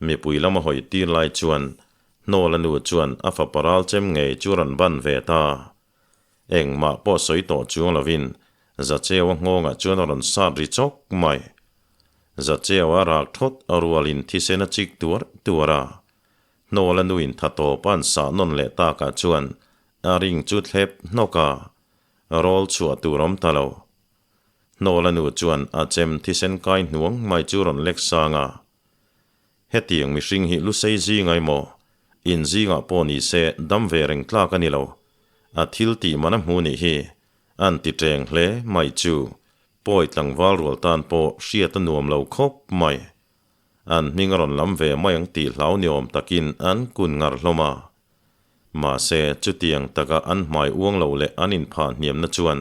mipui lama hawi tir lai chuan Hnawla nu chuan a fapa ral chem ngei chu a rawn ban ve ta. Engmah pawh sawi tawh chuang lovin Zacheua nghawngah chuan a rawn sat ri chawk mai. Zacheua rak thawt a rualin thisen a chik tuar tuar a. Hnawla nuin tha tawp a an sah nawn leh takah chuan a ring chu thlep hnawk a, rawl chhuah tur awm ta lo. Hnawla nu chuan a chem thisen kai hnuang mai chu rawn lek sang a. Hetiang mihring hi Lusei zing ai maw? In zingah pawh ni se dam ve reng tlak a ni lo. A thil tih man a hmu nih hi an ti teng hle mai chu pawi tlangval rual tan pawh hriat a nuam lo khawp mai. An hming a rawn lam ve mai ang tih hlau ni awm takin an kun ngar hlawm a. Mahse, chutiang taka an hmai uang lo leh an inphah hniamna chuan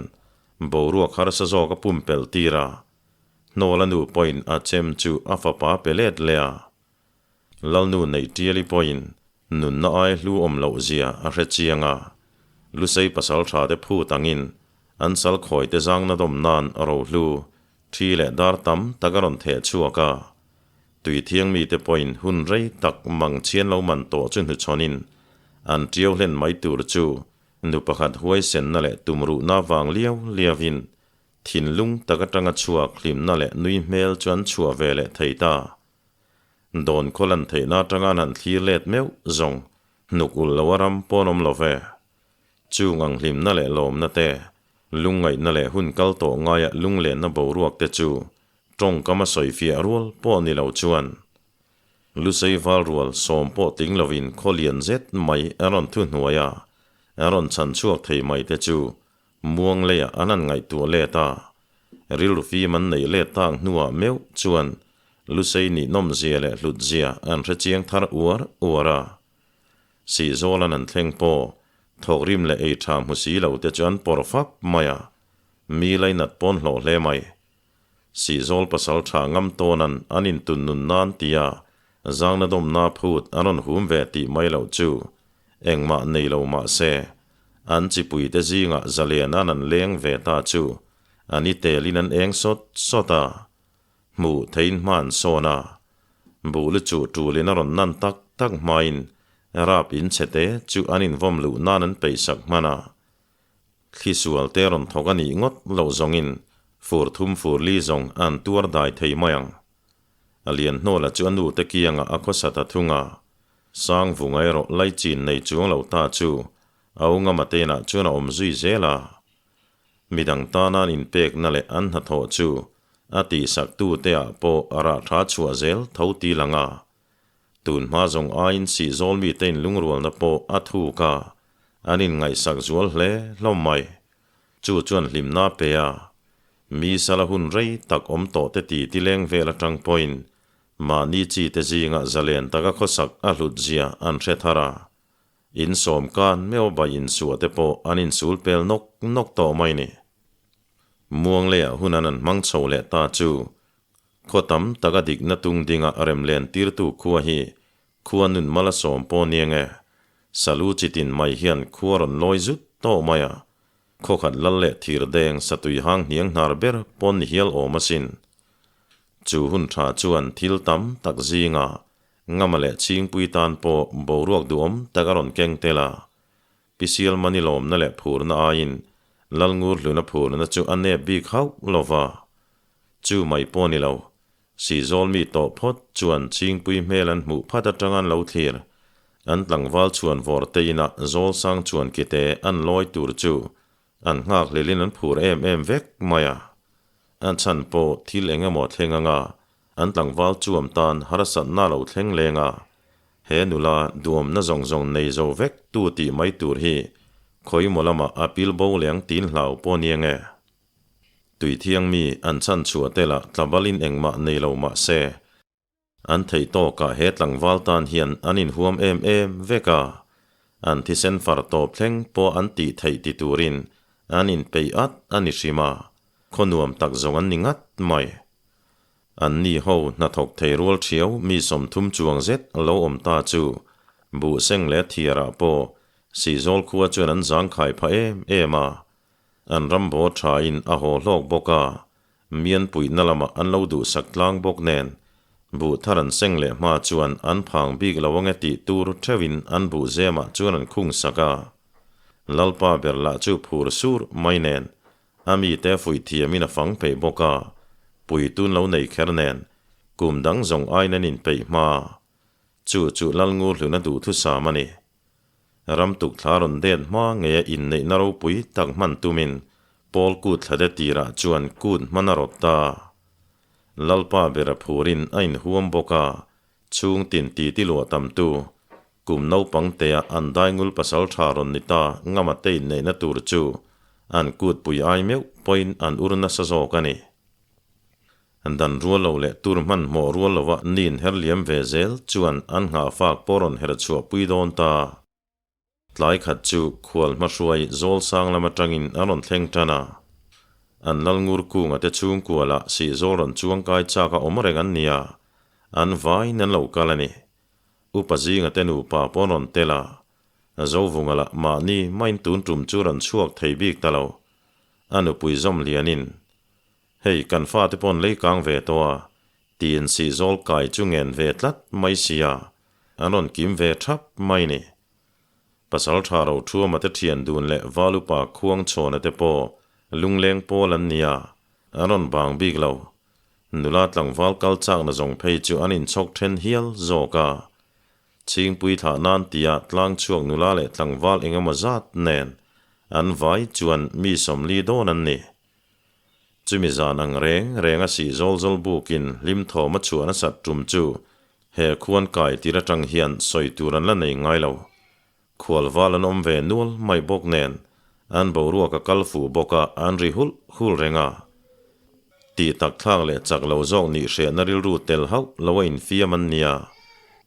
boruak harsa zawk a pumpelh tir a. Hnawla nu pawhin a chem chu a fapa pe let leh a. Lalnu neih Tiali pawhin nunna ai hlu awm loh zia a hre chiang a. Lusei pasal tha te phut angin an sal khawi te zangna dawm nan rohlu thi leh dar tam tak a rawn theh chhuak a. Tui thiang mite pawhin hun rei tak mang chhian lo man tawh chu hnuchhawnin an tiau hlen mai tur chu nu pakhat huaisenna leh tumruhna vang liau liauin Thinlung tak atanga chhuak hlimna leh nui hmel chu an chhuah ve leh thei ta. Dawn khaw lan theihna atanga an han thlir let meuh zawng hnuk ulh lo a ram pawn awm lo ve. Chung ang hlimna leh lawmna te, lungngaihna leh hun kal tawh ngaia lunglenna boruak te chu tawngkam a sawifiah rual pawh ni lo chuan Lusei val rual sawm pawh tling lovin khaw lian zet mai a rawn thu hnuai a, a rawn chhan chhuak thei mai te chu Muang leiah an han ngaihtuah let a, rilru fim an neih let tak hnuah meuh chuan Lusei nih nawmzia leh hlutzia an hre chiang thar uar uar a. Sihzawl an han thleng pawh thawkrim leh ei tha hmu si lo te chu an pawr fap mai a, mi lainat pawn hlawh hle mai. Sihzawl pasal tha ngam tawnan an intun nun nan tia zangna dawmna phut an rawn hum ve tih mai loh chu engmah nei lo mah se, an chipuite zingah zalen an an leng ve ta chu an i telin an eng sawt sawt a, hmuh theiin hma an sawn a. Buh lu chuh ṭulin a rawn nan tak tak hmain rap in chhete chu an invawm luh nan an peihsak hman a. Thli sual te rawn thawk a nih ngawt loh zawngin fur thum fur li zawng an tuar dai thei mai ang. A lian hnawla chu a nu te kiangah a khawsa ta thung a. Sang vunga erawh laichin nei chuang lo ta chu a ungama tenah chuan a awm zui zel a. Midang tana an inpekna leh an hnathawh chu a tihsak tute ah pawh a rah tha chhuah zel tho ti lang a. Tun hma zawng aiin sihzawl mite inlungrualna pawh a thuk a, an inngaihsak zual hle hlawm mai. Chu chuan hlimna a pe a, mi sala hun rei tak awm tawh te ti ti leng vel atang pawhin mahni chi te zingah zalen taka khawsak a hlut zia an hre thar a. In sawm kan meuh bai insuah te pawh an insul pel nawk nawk tawh mai ni. Muangleiah hun an an hmang chho leh ta chu Khaw tam taka dikna tung dinga rem len tirtu khua hi khua nun mal a sawm pawh nia nge? Salu chi tin mai hian khua rawn lawi zut tawh mai a, khaw khat lal leh thir deng satui hang hniang hnar ber pawn ni hial awm asin. Chu hun tha chuan thil tam tak zinga Ngama leh Chhingpui tan pawh boruak duhawm tak a rawn keng tel a. Pisial mani lawmna leh phurna aiin Lalngur hluna phurna chu a nep bik hauh lo va. Chu mai pawh ni lo, Sihzawl mi tawh phawt chuan Chhingpui hmel an hmuh phat atang an lo thlir. An tlangval chhuan vawr te inah Zawlsang chuan kite an lawi tur chu an nghak hlelin an phur em em vek mai a. A chhan pawh thil eng emaw thleng anga an tlangval chuam tan harsatna lo thleng leng a, he nula duamna zawng zawng nei zo vek tu tih mai tur hi khawimaw lamah a pil bo leng tin hlau pawh nia nge. Tui thiang mi an chhan chhuah te lah tlabalin engmah nei lo mah se, an theih tawkah he tlangval tan hian an inhuam em em vek a, an thisen far tawp thleng pawh an tih theih ti turin an inpeih at a ni hrim a, khaw nuam tak zawng an ni ngat mai. An ni ho hnathawk thei rual thiau mi 30 chuang zet lo awm ta chu buh seng leh thiarah pawh Sihzawl khua chuan an zangkhai phah em em a, an ram baw thain a haw hlawk bawk a, mian puihna lamah an lo duhsak tlang bawk nen buh thar an seng leh hma chuan an phang bik lo ange tih tur theuhin an buh zemah chuan an khung sak a. Lalpa ber lah chu phur sur mai nen A mite fuih thiamin a fang peih bawk a, puitun lo nei kher nen, kum dang zawng aiin an inpeih hma. Chu chu Lalngur hluna duhthusam a ni. Ram tukthla rawn det hma ngeia inneihna ropui tak hman tumin Paul kut thlade tirah chuan kut hman a rawt ta. Lalpa bera phurin a inhuam bawk a, chhung tin titi luah tamtu, Kum naupang tea an daingul pasal tha rawn ni ta ngama te inneihna tur chu an kut pui ai meuh pawhin an ur nasa zawk a ni. Dan rual lo leh tur hmanhmawh rual lova nin her liam ve zel chuan an nghahfak pawh rawn her chhuah pui dawn ta. Tlai khat chu khual hmahruai zawl sang lam atangin a rawn thleng tan a. An Lalngur kunga te chhungkualah sihzawl rawn chuangkai chak a awm reng an ni a, an vaiin an lo kal a ni. Upa zinga te nupa pawh an rawn tel a, Zovunga lah mahni main tun tum chu rawn chhuak thei bik ta lo. A nupui zawm lianin, Hei, kan fate pawh an lei kang ve tawh a, tiin sihzawl kai chu ngen ve tlat mai sia, an rawn kim ve thap mai ni. Pasal tha ro thuama te thian dun leh Valupa khuang chhawna te pawh lungleng pawl an nia, an rawn bang bik lo. Nula tlangval kal chakna zawng phei chu an inchhawk then hial zawk a. Chhingpui thlah nan tia tlang chhuak nula leh tlangval eng emaw zat nen an vai chuan mi 40 dawn an ni. Chumi zan ang reng reng a sih zawl zawl bukin hlim thawm a chhuah nasat tum chu he khuan kai tir atang hian sawi tur an la nei ngai lo. Khual val an awm ve nual mai bawk nen an boruak a kal fuh bawk a an ri hulh hulh reng a. Tih tak thlak leh chak lo zawk nih hrehna rilru tel hauh lo a infiam an nia,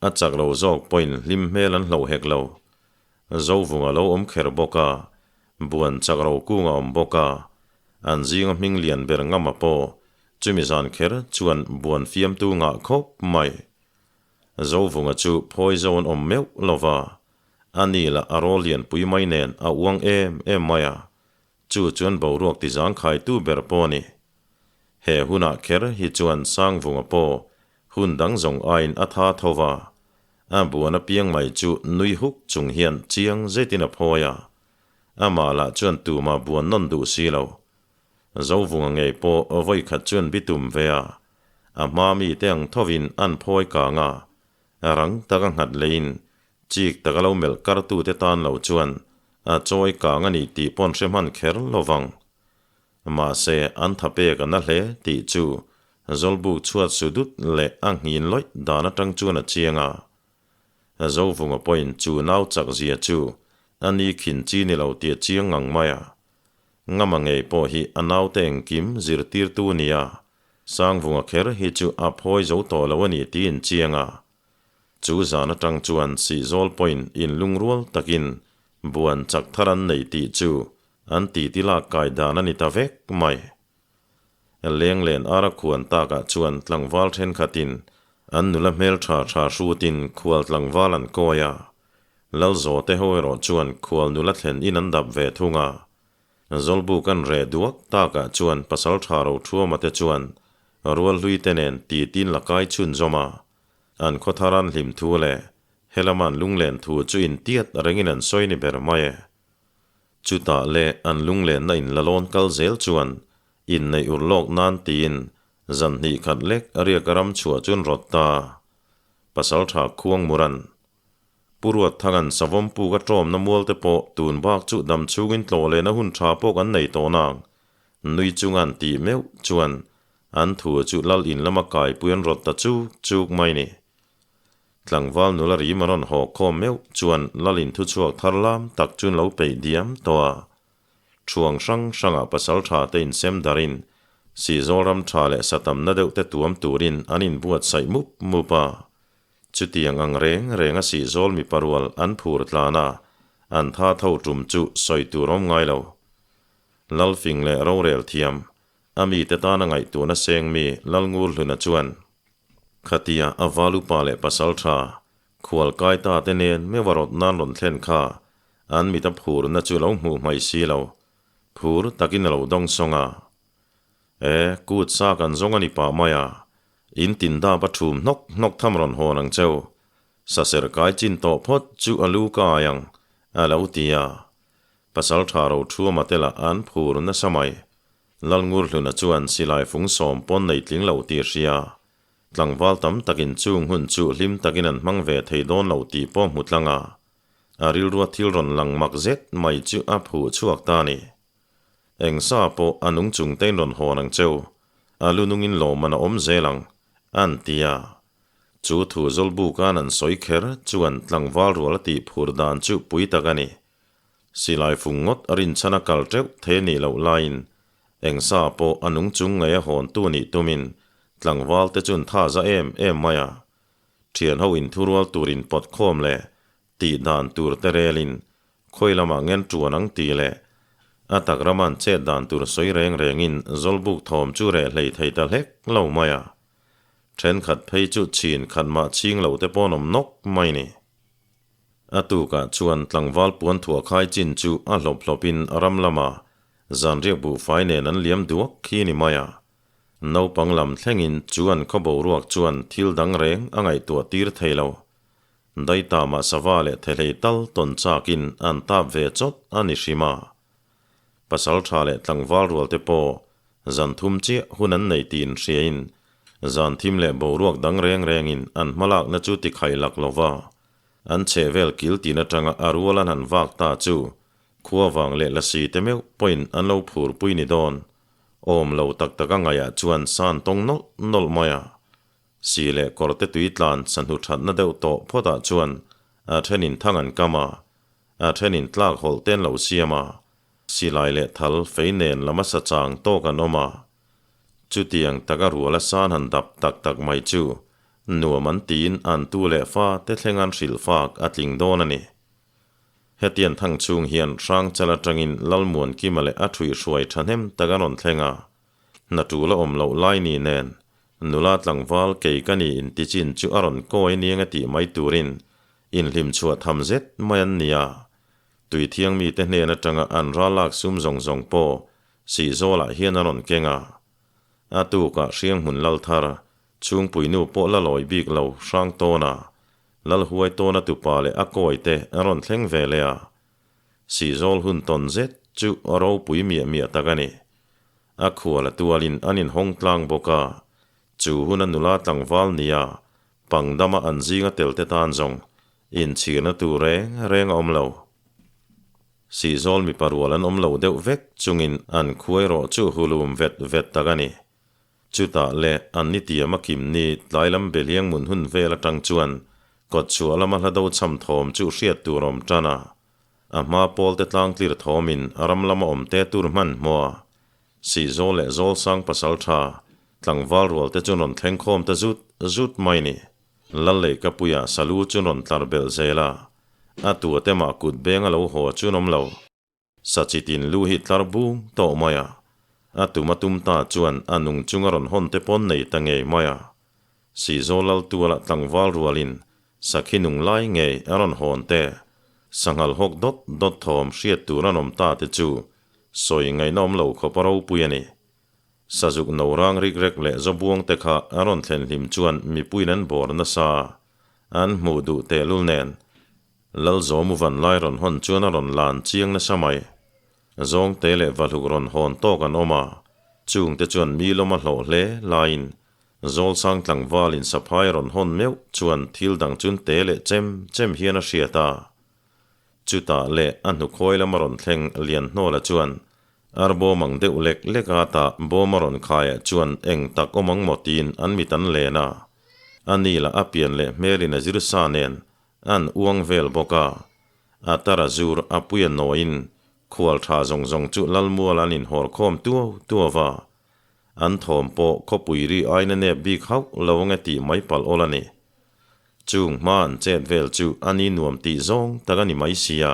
a chak lo zawk pawhin hlim hmel an hloh hek lo. Zovung a lo awm kher bawk a, buan chak ro kung a awm bawk a, an zinga hming lian ber ngama pawh chumi zan kher chuan buan fiamtu ngah khawp mai. Zovunga chu phawi zo an awm meuh lo va, a ni lah a rawl lianpui mai nen a uang em em mai a, chu chuan boruak tizangkhaitu ber pawh a ni. He hunah kher hi chuan Sangvunga pawh Hun dang zawng aiin a tha tho va, a buan apiang mai chu nui huk chung hian chiang zetin a phawi a. Amah lah chuan tumah buan nawn duh si lo. Zovunga ngei pawh vawikhat chuan bitum ve a, a hma mite ang thovin an phawi kang a, rang taka nghat leiin chik taka lo melh kartute tan lo chuan a chawi kang a ni tih pawn hre hman kher lo vang. Mahse, an tha pek a na hle tih chu Zawlbuk chhuat su dut leh a nghin lawih dan atang chuan a chiang a. Zovunga pawhin chu nau chak zia chu a ni khin chi ni lo tih a chiang ngang mai a. Ngama ngei pawh hi a naute engkim zirtirtu a ni a, Sangvunga kher hi chu a phawi zo tawh lo a ni tiin chiang a. Chu zan atang chuan Sihzawl pawhin inlungrual takin buan chak thar an nei tih chu an titi lak kai dan a ni ta vek mai. Lenglen ara khuan takah chuan tlangval thenkhatin an nula hmel tha tha hrutin khual tlangval an kawi a. Lalzawte ho erawh chuan khual nula thlen in an dap ve thung a. Zawlbuk an reh duak takah chuan pasal tha ro thuama te chuan rual hlui te nen titin la kai chhunzawm a. An khawthar an hlim thu leh helama an lunglen thu chu intiat rengin an sawi ni ber mai e. Chutah leh an lunglenna in la lawn kal zel chuan inneih ur lawk nan tiin zan hnih khat lek riak a ram chhuah chuan rawt ta. Pasaltha Khuang Muran Pu Ruatthanga'n savawm puk a ṭawmna mual te pawh tun bak chu dam chhungin tlawh lehna hun ṭha pawh kan nei tawh nang nui chunga an tih meuh chuan an thu chu lal in lama kaipui an rawt ta chuk chuk mai ni. Tlangval nula rim a rawn haw khawm meuh chuan Lalin thuchhuak thar lam tak chu lo peih diam tawh a. Thuang hrang hrangah pasal tha te insem darin Sihzawl ram tha leh satamna deuh te tuam turin an inbuatsaih mup mup a. Chutiang ang reng reng a Sihzawl mipa rual an phur tlan a, an tha tho tum chu sawi tur awm ngai lo. Lalfing leh rorel thiam, a mite tana ngaihtuahna seng mi Lalngurhluna chuan, Khatia a val upa leh pasal tha, khual kai ta te nen meuh a rawt nan rawn thlen kha an mit a phurna chu lo hmuh hmai si lo, phur takin a lo dawng sawng a. E, kut sa kan zawng a ni pah mai a, in tin dap a thum hnawk hnawk tham rawn hawn ang cheu, saser kai chin tawh phawt chu a lu ka ai ang, a lo ti a. Pasal tha ro thuama te lah an phur nasa mai. Lalngurhluna chuan silai fung sawm pawn nei tling lo tih a hria. Tlangval tam takin chung hun chu hlim takin an hmang ve thei dawn lo tih pawh hmu tlang a. A rilrua thil rawn lang mak zet mai chu a phuh chhuak ta a ni. Eng sa pawh a nung chung tein rawn hawn ang cheu, a lu nungin lawmman a awm zel ang, an ti a. Chu thu Zawlbuka'n an sawi kher chuan tlangval rual a tih phur dan chu pui tak a ni. Silai fung ngawt a rinchhan a kal teuh thei a nih loh laiin eng sa pawh a nung chung ngei a hawntu nih tumin tlangval te chuan tha za em em mai a. Thian ho inthurual tur inpawt khawm leh tih dan tur te relin khawi lamah ngen tuan ang tih leh a tak rama'n chet dan tur sawi reng rengin Zawlbuk thawm chu reh hlei thei ta hlek lo mai a. Thenkhat phei chu chhin khat mah chhing lo te paw'n awm nawk mai ni. A tukah chuan tlangval puan thuah khai chin chu a hlawp hlawpin ram lama zanriak buhfai nen an liam duak khi ni mai a. Naupang lam thlengin chu an khaw boruak chuan thil dang reng a ngaihtuah tir thei lo. Daitama sava leh thehlei tal tawn chakin an tap ve chawt a ni hrim a. Pasal tha leh tlangval rual te pawh zan thum chiah hun an nei tiin hriain zan thim leh boruak dang reng rengin an hmalakna chu ti khai lak lo va. An chhehvel kil tin atanga a rual an han vak ta chu khua vang leh lasi te meuh pawhin an lo phurpui ni dawn. Awm lo tak tak a ngaihah chuan san tawng nawlh nawlh mai a. Si leh kawr te tui tlan sahnu thatna deuh tawh phawtah chuan a thenin thang an kam a, a thenin tlak hawlh te an lo siam a, silai leh thal fei nen lama sa chang tawk an awm a. Chutiang taka rual a san han dap tak tak mai chu nuam an tiin an tu leh fa te thleng an hrilh fak a tling dawn a ni. Hetiang thang chhung hian Hrangchal atangin Lalmuankima leh a thuihhruai thahnem tak a rawn thleng a, hna tul a awm loh lai ni nen nula tlangval kei ka ni inti chin chu a rawn kawi niang a tih mai turin inhlim chhuah tham zet mai an ni a. Tuithiang mite hnen atanga an ral lak sum zawng zawng pawh Sihzawlah hian a rawn keng a. A tukah Hrianghmun Lalthar. Chhungpuinu pawh la lawi bik lo hrang tawn a, Lalhuai tawna tupa leh a kawi te a rawn thleng ve leh a. Sihzawl hun tawn zet chu a ropui miah miah tak a ni. A khual a tualin an inhawng tlang bawk a, chu hun a nula tlangval nia pangdama an zinga tel te tan zawng inchhirna tur reng reng a awm lo. Sihzawl mipa rual an awm lo deuh vek chungin an khuai rawh chu hulum vet vet tak a ni. Chutah leh an ni tiam a kim ni tlai lam beliang mun hun vel atang chuan kawtchhuah lama hla do cham thawm chu hriat tur awm tan a. A hma pawl te tlang tlir thawmin a ram lama awm te tur hman hmawh a. Sihzawl leh Zawlsang pasal tha tlangval rual te chu rawn thleng khawm ta zut zut mai ni. Lal Leikapuia salu chu rawn tlar belh zel a. A tua te mah kut beng a lo haw chu an awm lo. Sachitin lu hi tlar bung tawh mai a. A tum a tum ta chuan a nung chunga rawn hawn te pawn nei ta ngei mai a. Sihzawl lal tuala tlangval rualin sakhi nung lai ngei a rawn hawn te, sanghal hawk dawt dawt thawm hriat tur an awm ta te chu sawi ngaihna awm lo khawp a ropui a ni. Sazuk no rang rik rek leh zawbuang te kha a rawn thlen hlim chuan mipuiin an bawr nasa a, an hmuh duh tehlul nen Lalzawmu van lai rawn hawn chuan a rawn lan chiang nasa mai. Zawngte leh vahluk rawn hawn tawk an awm a, chungte chuan mi lawm a hlawh hle laiin Zawlsang tlangvalin saphai a rawn hawn meuh chuan thil dang chun te leh chem chem hian a hriat a. Chutah leh a hnukhawi lama rawn thleng Lianhnawla chuan ar bawm ang deuh lek lek a tah bawm a rawn khaiah chuan eng tak awm ang maw tiin an mit an len a. A ni lah a pian leh hmelin a zir sa nen An uang vel bawk a, a tar a zur a pui a nawiin khual tha zawng zawng chu Lalmual an inhawr khawm tuau tuau va, an thawm pawh khawpui ri aina nep bik hauh lo ange tih mai palh awl a ni. Chung hma an chet vel chu a ni nuam tih zawng tak a ni mai sia.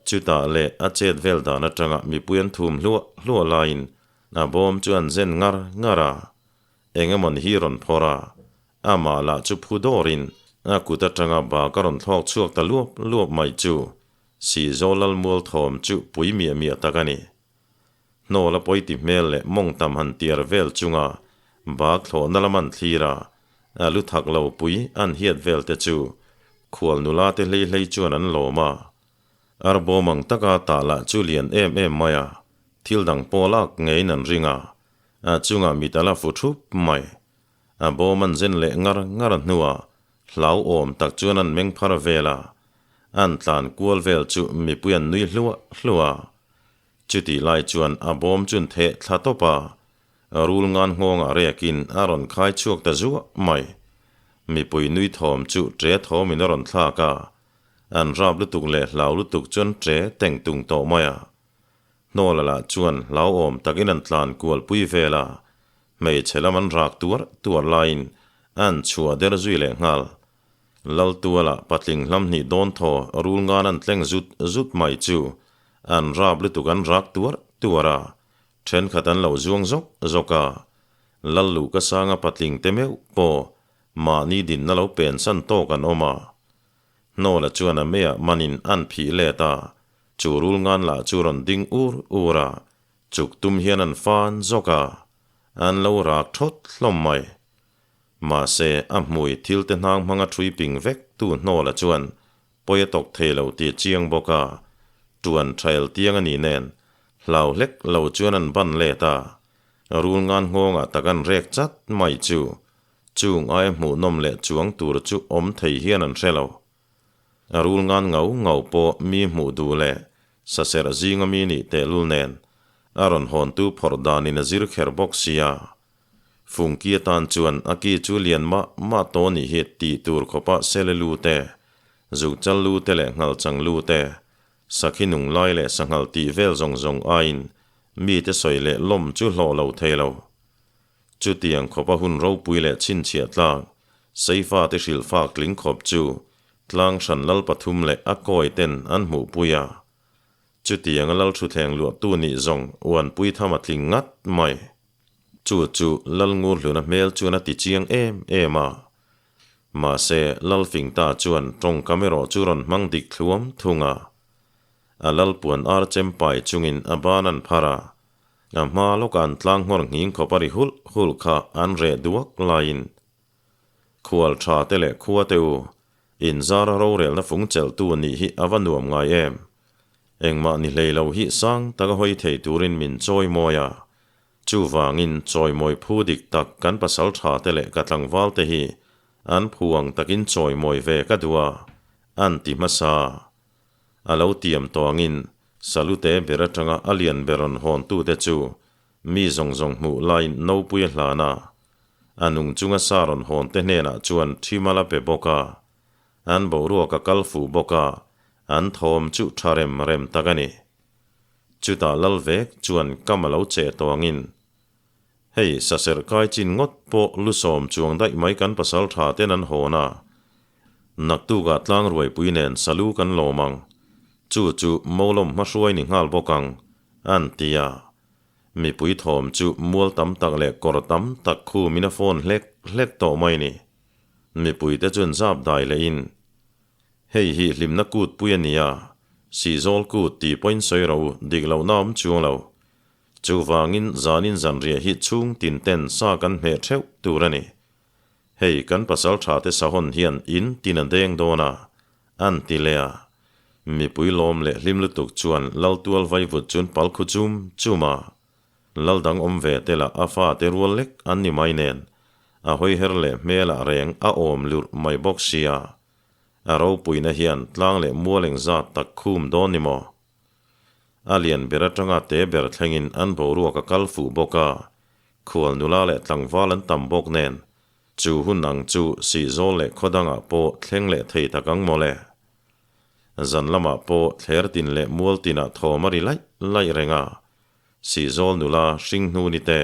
Chutah leh a chet vel dan atanga mipui an thum hluah hluah laiin a bawm chu an zen ngar ngar a, Engemawn hi rawn phawrh a, amah lah chu phu dawrin a kut atanga bak a rawn thlawk chhuak ta luap luap mai chu Sihzawl Lalmual thawm chu pui miah miah tak a ni. Hnawl a pawiti hmel leh mawng tam han tiar vel chunga bak thlawhna lam an thlir a, a lu thak lo pui an hiat vel te chu khual nula te hlei hlei chuan an lawm a. Arbawm ang taka tah lah chu lian em em mai a, thil dang pawh lak ngeiin an ring a, A chungah mit a la fu thup mai. A bawm an zen leh ngar ngar hnuah hlauhawm tak chuan an meng phar vel a, an tlan kual vel chu mipui an nui hluah hluah a. Chutih lai chuan a bawm chun theh thla tawp a, rul ngan nghawngah rekin a rawn khai chhuak ta zuah mai. Mipui nui thawm chu ṭe thawmin a rawn thlak a, an rap lutuk leh hlau lutuk chuan ṭe teng tung tawh mai a. Hnawla lah chuan hlauhawm takin an tlan kual pui vel a, hmeichhe lam an rak tuar tuar laiin an chhuah der zui leh nghal. Laltuala patling hlam hnih dawn thaw rul ngan an tleng zut zut mai chu an rap lutuk an rak tuar tuar a, thenkhat an lo zuang zawk zawk a. Lalluhka sanga patling te meuh pawh mahni dinna lo pensan tawk an awm a. Hnawla chuan a meiah manin an phih let a, Chu rul ngan lah chu rawn ding ur ur a, chuk tum hian an fan zawk a, an lo rak thawt hlawm mai. Mahse, a hmui thil te hnang hmanga ṭhui ping vek tu hnawla chuan pawi a tawk thei lo tih a chiang bawk a, ṭuan ṭhael tiang a ni nen hlau hlek lo chuan an ban let a, rul ngan nghawngah tak an rek chat mai chu chung aia hmuhnawm leh chuang tur chu awm thei hian an hre lo. A rul ngan ngau ngau pawh mi hmuh duh leh saserh zinga mi nih tehlul nen a rawn hawntu phawrh danin a zir kher bawk sia. Fungki atan chuan a ki chu lian mah mah tawh nih hi tih tur khawpa sele lu te, zukchal lu te leh nghalchang lu te, sakhi nung lai leh sanghal tih vel zawng zawng aiin mite sawi leh lawm chu hlawh lo thei lo. Chutiang khawpa hun ropui leh chhinchhiah tlak, Seifate hrilhfak tling khawp chu tlang hran lal pathum leh a kawi ten an hmuhpui a. Chutianga lal thutthleng luahtu nih zawng uanpui tham a tling ngat mai. Chu chu lal ngur hluna hmel chuan a ti chiang em em a. Mahse, lal fing ta chuan tawngkam erawh chu rawn hmang dik thluam thung a. A lal puan ar chem pai chungin a ban an phar a. A hma lawka an tlang nghawr nghing khawp a ri hulh hulh kha an reh duak laiin Khual tha te leh khua te u, inzara rorelna fung chelhtu nih hi a va nuam ngai em? Engmah ni hlei lo hi sang taka hawi thei turin min chawi mawi a, chuvangin chawimawi phu dik tak kan pasal tha te leh ka tlangval te hi an phu ang takin chawimawi ve ka duh a, an ti hmasa. A lo tiam tawh angin Salute ber atanga a lian ber rawn hawntute chu mi zawng zawng hmuh laiin nopui a hlan a, a nung chunga sa rawn hawnte hnenah chuan ṭhimal a pe bawk a, an boruak a kal fuh bawk a, an thawm chu ṭha rem rem tak a ni. Chutah lal vek chuan kam a lo che tawh angin, Hei, saserh kai chin ngawt pawh lusawm chuang daih mai kan pasal ṭha ten an hawn a, naktukah tlang ruaipui nen salu kan lawm ang, chu chu Molawm hmahruai ni nghal bawk ang, an ti a. Mipui thawm chu mual tam tak leh kawr tam tak khumin a phone hlek hlek tawh mai ni. Mipuite chuan zap dai lehin, Hei hi hlimna kut pui a nia, Sihzawl kut tih pawhin sawi ro dik lohna awm chuang lo. Chuvangin zanin zanriah hi chhung tin ten sa kan hmeh theuh tur a ni. Hei kan pasal tha te sahawn hian in tin a deng dawn a, an ti leh a. Mipui lawm leh hlim lutuk chuan Laltual vaivut chun pal khu chum chum a. Lal dang awm ve te lah a fa te rual lek an ni mai nen, a hawi her leh hmel ah reng a awm lurh mai bawk sia. A ropuina hian tlang leh mual engzat tak khum dawn ni maw? A lian ber atanga te ber thlengin an boruak a kal fuh bawk a, khual nula leh tlangval an tam bawk nen, chu hun ang chu Sihzawl leh khaw dangah pawh thleng leh thei tak ang mawle. Zan lamah pawh thler tin leh mual tinah thawm a ri laih laih reng a, Sihzawl nula hring hnu ni te,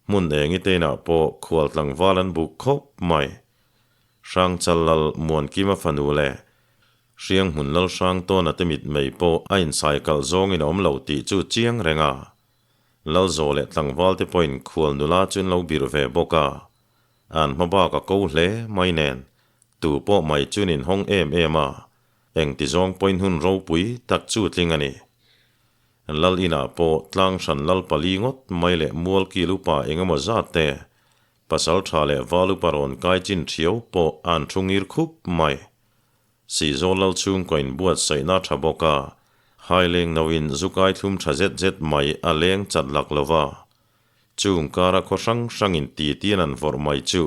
hmun engi te inah pawh khual tlangval an buk khawp mai. Hrangchal lal Muankima fanu leh Hriang hmun lal hrang tawna te mit mei pawh a inchai kalh zawngin a awm lo tih chu chiang reng a. Lal zaw leh tlangval te pawhin khual nula chu an lo birh ve bawk a. An hma bak a ko hle mai nen, tu pawh mai chuan inhawng em em a, engti zawng pawhin hun ropui tak chu tling a ni. Lal inah pawh tlang hran lal pali ngawt mai leh mual kil upa engemaw zat te Pasal tha leh val upa rawn kai chin thiau pawh an thu ngir khup mai. Sihzawl lal chhungkaw in buatsaihna tha bawk a, haileng no in zu kai thlum tha zet zet mai a leng chat lak lo va. Chung kara khaw hrang hrang in ti tin an vawrh mai chu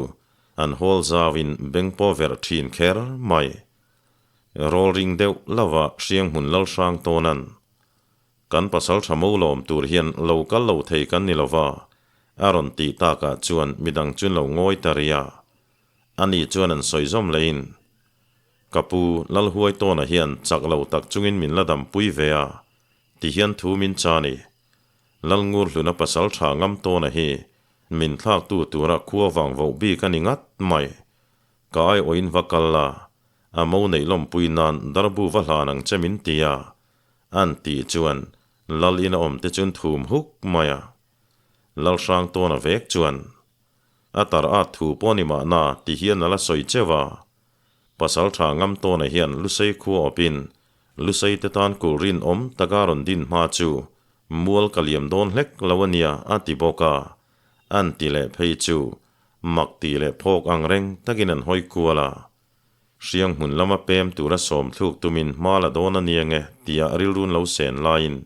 an hawl zau in beng pawh verh thin kher mai. Rawl ring deuh lova hrianghmun lal hrang tawn an Kan pasal tha mo lawm tur hian lo kal lo thei kan ni lova, a rawn tih takah chuan midang chuan lo ngawi ta rih a. Ani chuan an sawi zawm lehin, Ka pu, Lalhuai tawna hian chak lo tak chungin min la dampui ve a, ti hian thu min cha ni. Lalngurhluna pasal tha ngam tawna hi min thlaktu tura khua vang voh bik a ni ngat mai. Ka aiawhin va kal la, a mo neih lawmpui nan darbu va hlan ang che min ti a, An tih chuan Lal ina awm te chuan thum huk mai a. Lal hrang tawn a vek chuan a tar at thu pawh ni mahna ti hian a la sawi cheuh a. Pasal tha ngam tawna hian Lusei khua awpin Lusei te tan kulh rinawm taka rawn din hma chu mual ka liam dawn hlek lo a nia a ti bawk a. An ti leh phei chu mak tih leh phawk ang reng takin an hawi kual a. Hriang hmun lama pem tura sawm thluk tumin hma la dawn a nia nge tia rilrun lo sen laiin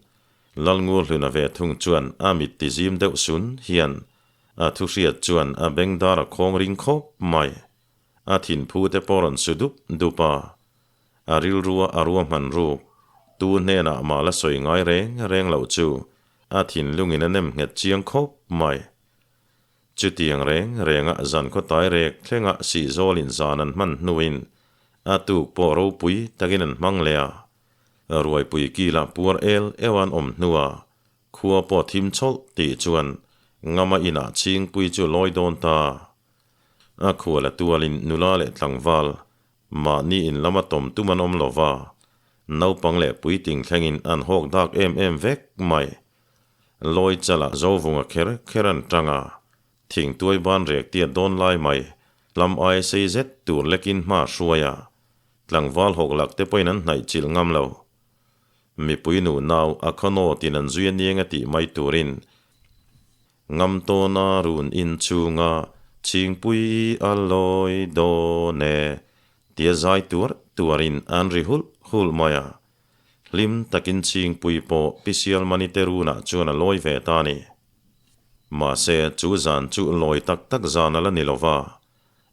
Lalngurhluna ve thung chuan a mit ti zim deuh sun hian a thu hriat chuan a beng dar a khawng ring khawp mai. A thinphu te pawh rawn su dup dup a, a rilrua a ruahman ruk tu hnenah mah la sawi ngai reng reng loh chu a thinlungin a nem nghet chiang khawp mai. Chutiang reng renga zan khaw tai rek thlenga Sihzawlin zan an hman hnuin a tuk pawh ropui takin an hmang leh a. Ruaipui kila puar el eu an awm hnua khua pawh thim chawlh tih chuan Ngama inah chhingpui chu lawi dawn ta. A khual a tualin nula leh tlangval mahni in lama tawm tum an awm lova, naupang leh puitling thlengin an hawk dak em em vek mai. Lawi chalah Zovunga kher kher an tang a, thingtuai ban rek tiat dawn lai mai, lam aia sei zet tur lekin hma hruai a, tlangval hawk lak te pawhin an hnaih chilh ngam lo. Mipui nu nau a khaw nawtin an zui a niang a tih mai turin Ngam tawna run in chunga Chhingpui a lawi dawn e tia zai tuar tuarin an ri hulh hulh mai a. Hlim takin Chhingpui pawh Pi Sialmani te runah chuan a lawi ve ta a ni. Mahse, chu zan chu lawi tak tak zan a la ni lo va,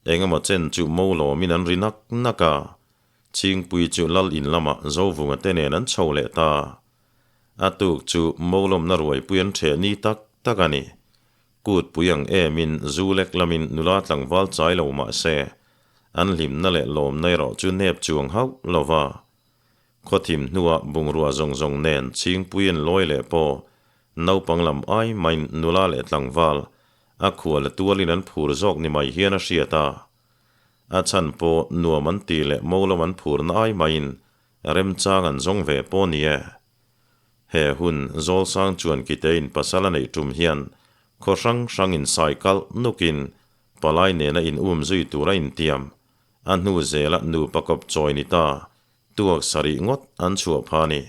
engemaw chen chu mo lawmin an ri nak nak a, Chhingpui chu lal in lamah Zovunga te nen an chho leh ta. A tuk chu mo lawmna ruaipui an ṭheh ni tak tak a ni. Kut pui ang emin zu lek lamin nula tlangval chai lo mah se, an hlimna leh lawmna erawh chu nep chuang hauh lo va. Khawthim hnuah bungrua zawng zawng nen Chhingpui an lawi leh pawh naupang lam ai maiin nula leh tlangval a khua la tualin an phur zawk ni mai hian a hriat a. A chhan pawh nuam an tih leh mo lam an phurna ai maiin remchang an zawng ve pawh ni e. He hun Zawlsang chuan Kitein pasal a neih tum hian khaw hrang hrangin sai kalh nukin palai nena in um zui tur a intiam. A hnu zela nupa kawp chawi ni ta tuak sarih ngawt an chhuah pha ni.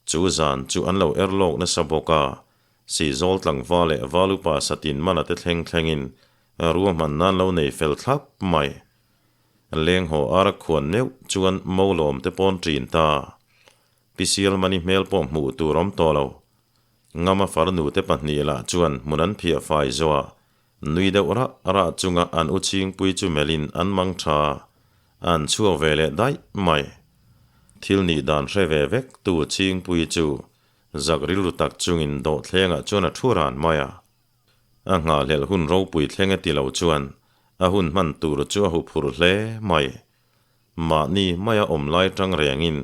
Chu zan chu an lo er lawk nasa bawk a, Sihzawl tlangva leh Valupa satin mana te thleng thlengin ruahman nan lo nei fel thlap mai. Lenghaw ar a khuan meuh chuan mo lawm te pawn ṭin ta. Pi Sialmani hmel pawh hmuh tur awm tawh lo. Ngama farnu te pahnih lah chuan hmun an phiah fai zawh a, nui deuh rah rah chunga an u chhingpui chu melhin an mang tha a, an chhuak ve leh daih mai. Thil nih dan hre ve vek tu chhingpui chu zak rilru tak chungin dawhthlengah chuan a thu ran mai a. A nghahhlelh hun ropui thleng e ti lo chuan a hun hman tur chu a huphurh hle mai. Mahni maia awm lai tang rengin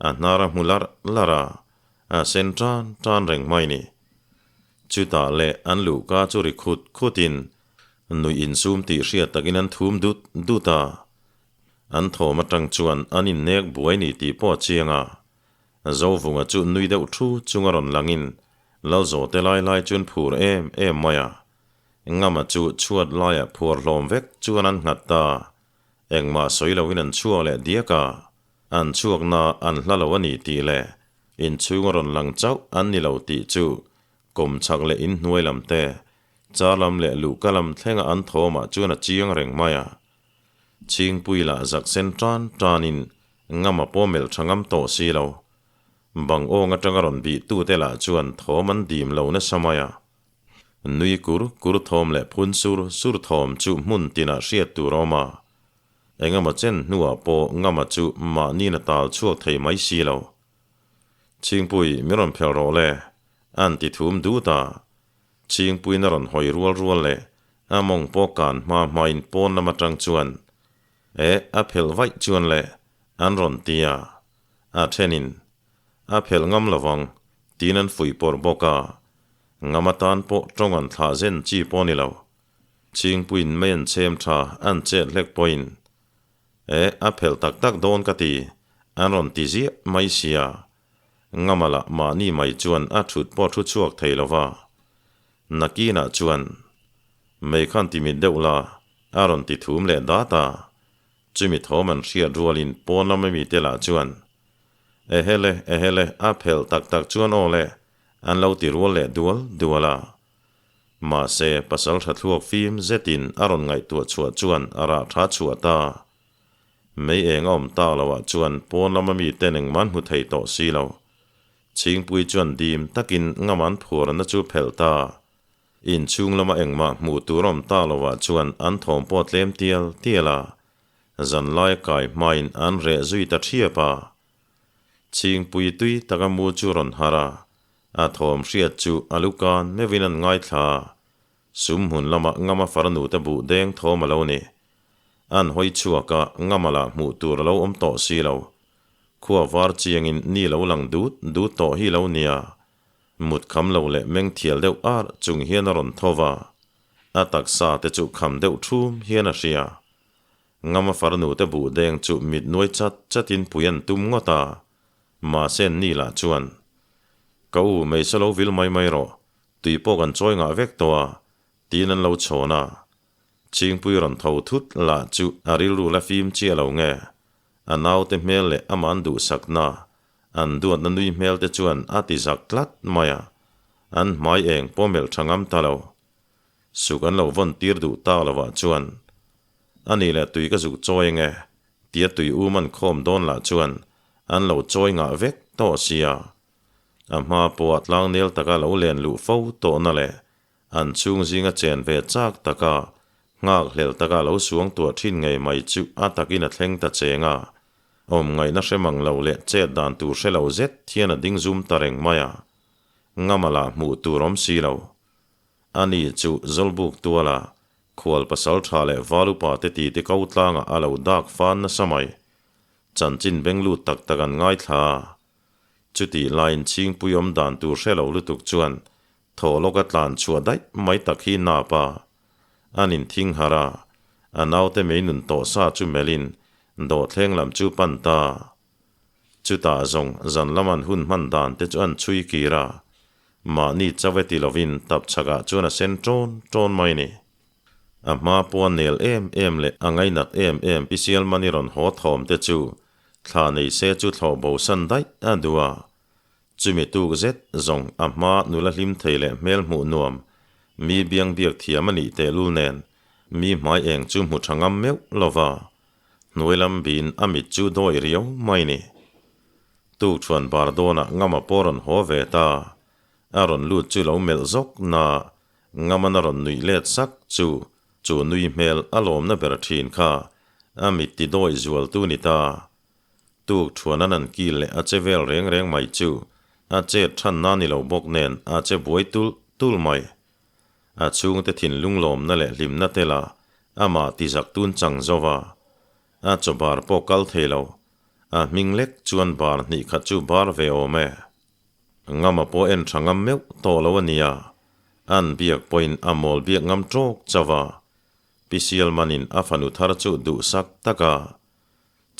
a hnar a hmu larh larh a, a sen tan tan reng mai ni. Chutah leh an luhka chu ri khut khutin nuih insum tih hriat takin an thum dut dut a. An thawm atang chuan an innek buai ni tih pawh a chiang a. Zovunga chu nui deuh thu chunga rawn langin Lalzawte lai lai chuan phur em em mai a. Ngama chu chhuat laiah phuar hlawm vek chuan an nghat ta. Engmah sawi loin an chhuak leh diak a, an chhuakna an hla lo a ni tih leh inchhung a rawn lang chauh an ni lo tih chu kawmchhak leh inhnuai lam te, char lam leh luhka lam thlenga an thawmah chuan a chiang reng mai a. Chhingpui lah zak sen tan tanin ngama pawh melh tha ngam tawh si lo. Bang awng atanga rawn bih tute lah chuan thawm an dim lo nasa mai a. Nui kur kur thawm leh phun sur sur thawm chu hmun tinah hriat tur a awm a. Engemaw chen hnuah pawh Ngama chu mahniin a tal chhuak thei mai si lo. Chhingpui, min rawn phelh rawh le, an ti thum dut a. Chhingpuiin a rawn hawi rual rual leh a mawng pawh kan hma hmain pawn lam atang chuan, Eh, a phelh vaih chuan le, an rawn ti a. A thenin, A phelh ngam lovang, tiin an fuih pawrh bawk a. Ngam atan pawh tawng an thlah zen chi pawh a ni lo. Chhingpuiin mei an chhem tha an chet hlek pawhin, Eh, a phelh tak tak dawn ka ti, an rawn ti ziah mai sia. Ngama lah mahni mai chuan a thut pawh thu chhuak thei lo va. Nakinah chuan, Mei khan ti mit deuh la, a rawn ti thum leh dat a. Chumi thawm an hriat rualin pawn lama mite lah chuan, Ehele, ehele, a phelh tak tak chuan aw le, an lo ti rual leh dual dual a. Mahse, pasal tha thluak fim zetin a rawn ngaihtuah chhuah chuan a rah tha chhuah ta. Mei eng a awm tak loah chuan pawn lama miten engmah an hmu thei tawh si lo. Chhingpui chuan dim takin ngam an phuarna chu phelh ta. Inchhung lama engmah hmuh tur awm tak loah chuan an thawm pawh tlem tial tial a, zanlai kai hmain an reh zui ta thiap a. Chhingpui tui taka mu chu rawn harh a, a thawm hriat chu a lu kan meuhin an ngaithla a, sum hmun lama Ngama farnute buh deng thawm a lo ni. An hawi chhuak a, Ngama lah hmuh tur a lo awm tawh si lo. Khua var chiangin ni lo lang dut dut tawh hi lo nia. Mut kham lo leh meng thial deuh ar chung hian a rawn tho va, a taksa te chu kham deuh thum hian a hria. Ngama farnu te buh deng chu mit nuai chat chatin pui an tum ngawt a, mahse an ni lah chuan, Ka u, meisa lo vil mai mai rawh, tui pawh kan chawi ngah vek tawh a, tiin an lo chhawn a. Chhingpui rawn tho thut lah chu a rilru la fim chiah lo nge, a naute hmel leh amah an duhsakna, an duatna nui hmel te chuan a ti zak tlat mai a. An hmai eng pawh melh tha ngam ta lo. Suk an lo vawn tir duh tak lovah chuan, A nih leh tui ka zuk chawi ange, tia tui um an khawm dawn lah chuan an lo chawi ngah vek tawh sia. A hma pawha tlangnel taka lo len luh fo tawhna leh an chhung zinga chen ve chak taka nghakhlel taka lo suang tuah thin ngei mai chu a takin a thleng ta cheng a. Awm ngaihna hre mang lo leh chet dan tur hre lo zet hian a ding zum ta reng mai a. Ngama lah hmuh tur awm si lo. Ani chu Zawlbuk tuala khual pasal tha leh val upa te ti te ko tlangah a lo dak fan nasa mai. Chanchin beng lut tak tak an ngaithla a. Chutih laiin chhingpui awm dan tur hre lo lutuk chuan thaw lawka tlan chhuah daih mai tak hi nap a. An inthing harh a, a naute mei nun tawh sa chu melhin dawhthleng lam chu pan ta. Chutah zawng zan lam an hun hman dan te chu an chhui kir a, mahni chauh e ti lovin tap chhakah chuan a sen ṭawn ṭawn mai ni. A hma pawh a nel em em leh a ngainat em em Pisialmani rawn haw thawm te chu thla nei se chu thlawh bo san daih a duh a. Chumi tuk zet zawng a hma nula hlim thei leh hmel hmuh nuam, mi biang biak thiam a nih tehlul nen mi hmai eng chu hmu tha ngam meuh lova hnuai lam bin a mit chu dawi riau mai ni. Tuk chuan bar dawnah Ngama pawh rawn haw ve ta, a rawn lut chu lo melh zawk na Ngaman a rawn nuih let sak chu chu nui hmel a lawmna ber thin kha a mit ti dawi zual tu ni ta. Tuk thuan an an kil leh a che vel reng reng mai chu a chet than na ni lo bawk nen a che buai tulh tulh mai. A chhungte thinlung lawmna leh hlimna te la amah ti zak tun chang zo va. A chaw bar pawh kal thei lo. A hming lek chuan bar hnih khat chu bar ve awm e. Ngama pawh en tha ngam meuh tawh lo a nia. An biak pawhin a mawl biak ngam tawk chauh a. Pi Sialmanin a fanu thar chu duhsak tak a.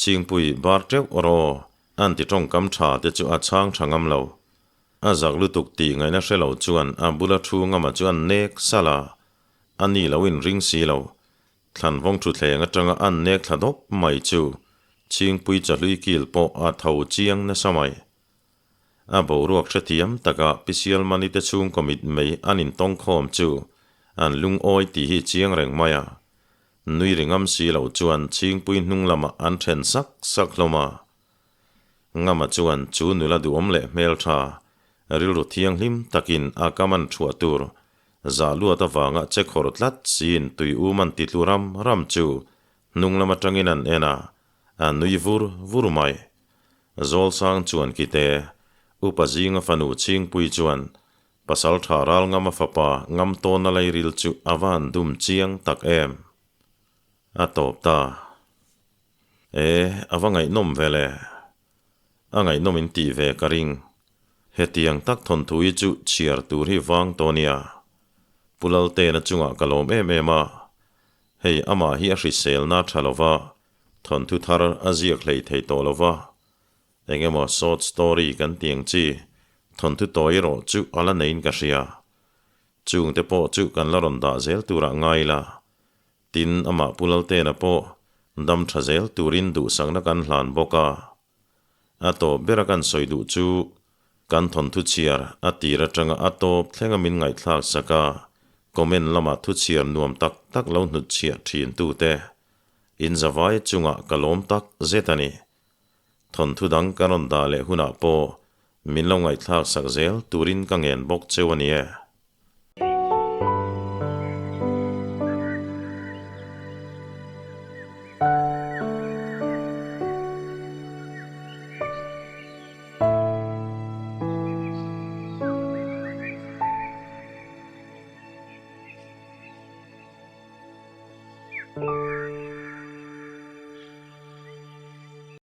Chhingpui bar teuh rawh an ti tawngkam tha te chu a chhang tha ngam lo. A zak lutuk tih ngaihna hre lo chuan a bula thu ngama chu an nek salh a, a ni lo in ring si lo. Thlanvawng thutthleng atanga an nek thla dawp mai chu Chhingpui chahlui kil pawh a tho chiang nasa mai. A boruak hrethiam taka Pisialmani te chhungkaw mit mei an intawngkhawm chu an lungawi tih hi chiang reng mai a. Nui ri ngam si lo chuan Chhingpui hnung lamah an then sak sak hlawm a. Ngama chuan chu nula duhawm leh hmeltha, rilru thianghlim takin a kam an thuah tur zah luat avanga che khawr tlat siin tui um an titlu ram ram chu hnung lam atangin an en a, a nui vur vur mai. Zawlsang chuan kite, upa zinga fanu Chhingpui chuan pasal tha ral ngama fapa ngam tawna lairil chu a va han dum chiang tak em. A tawp ta. E, a va ngaihnawm ve le. A ngaihnawm in tih ve ka ring. Hetiang tak thawnthu hi chu chhiar tur hi vang tawh nia. Pu Laltena chungah ka lawm em em a. Hei amah hi a hriselna tha lova, thawnthu thar a ziak hlei thei tawh lova. Engemaw short story kan ti ang chi, thawnthu tawi erawh chu a la neiin ka hria. Chungte pawh chu kan la rawn dah zel turah ngai ila. Tin, amah Pu Laltena pawh dam tha zel turin duhsakna kan hlan bawk a. A tawp bera kan sawi duh chu kan thawnthu chhiar a tir atanga a tawp thlenga min ngaihthlak sak a, comment lama thu chhiar nuam tak tak lo hnutchhiah thin tute inzavai chungah ka lawm tak zet a ni. Thawnthu dang ka rawn dah leh hunah pawh min lo ngaihthlak sak zel turin ka ngen bawk cheu a ni e.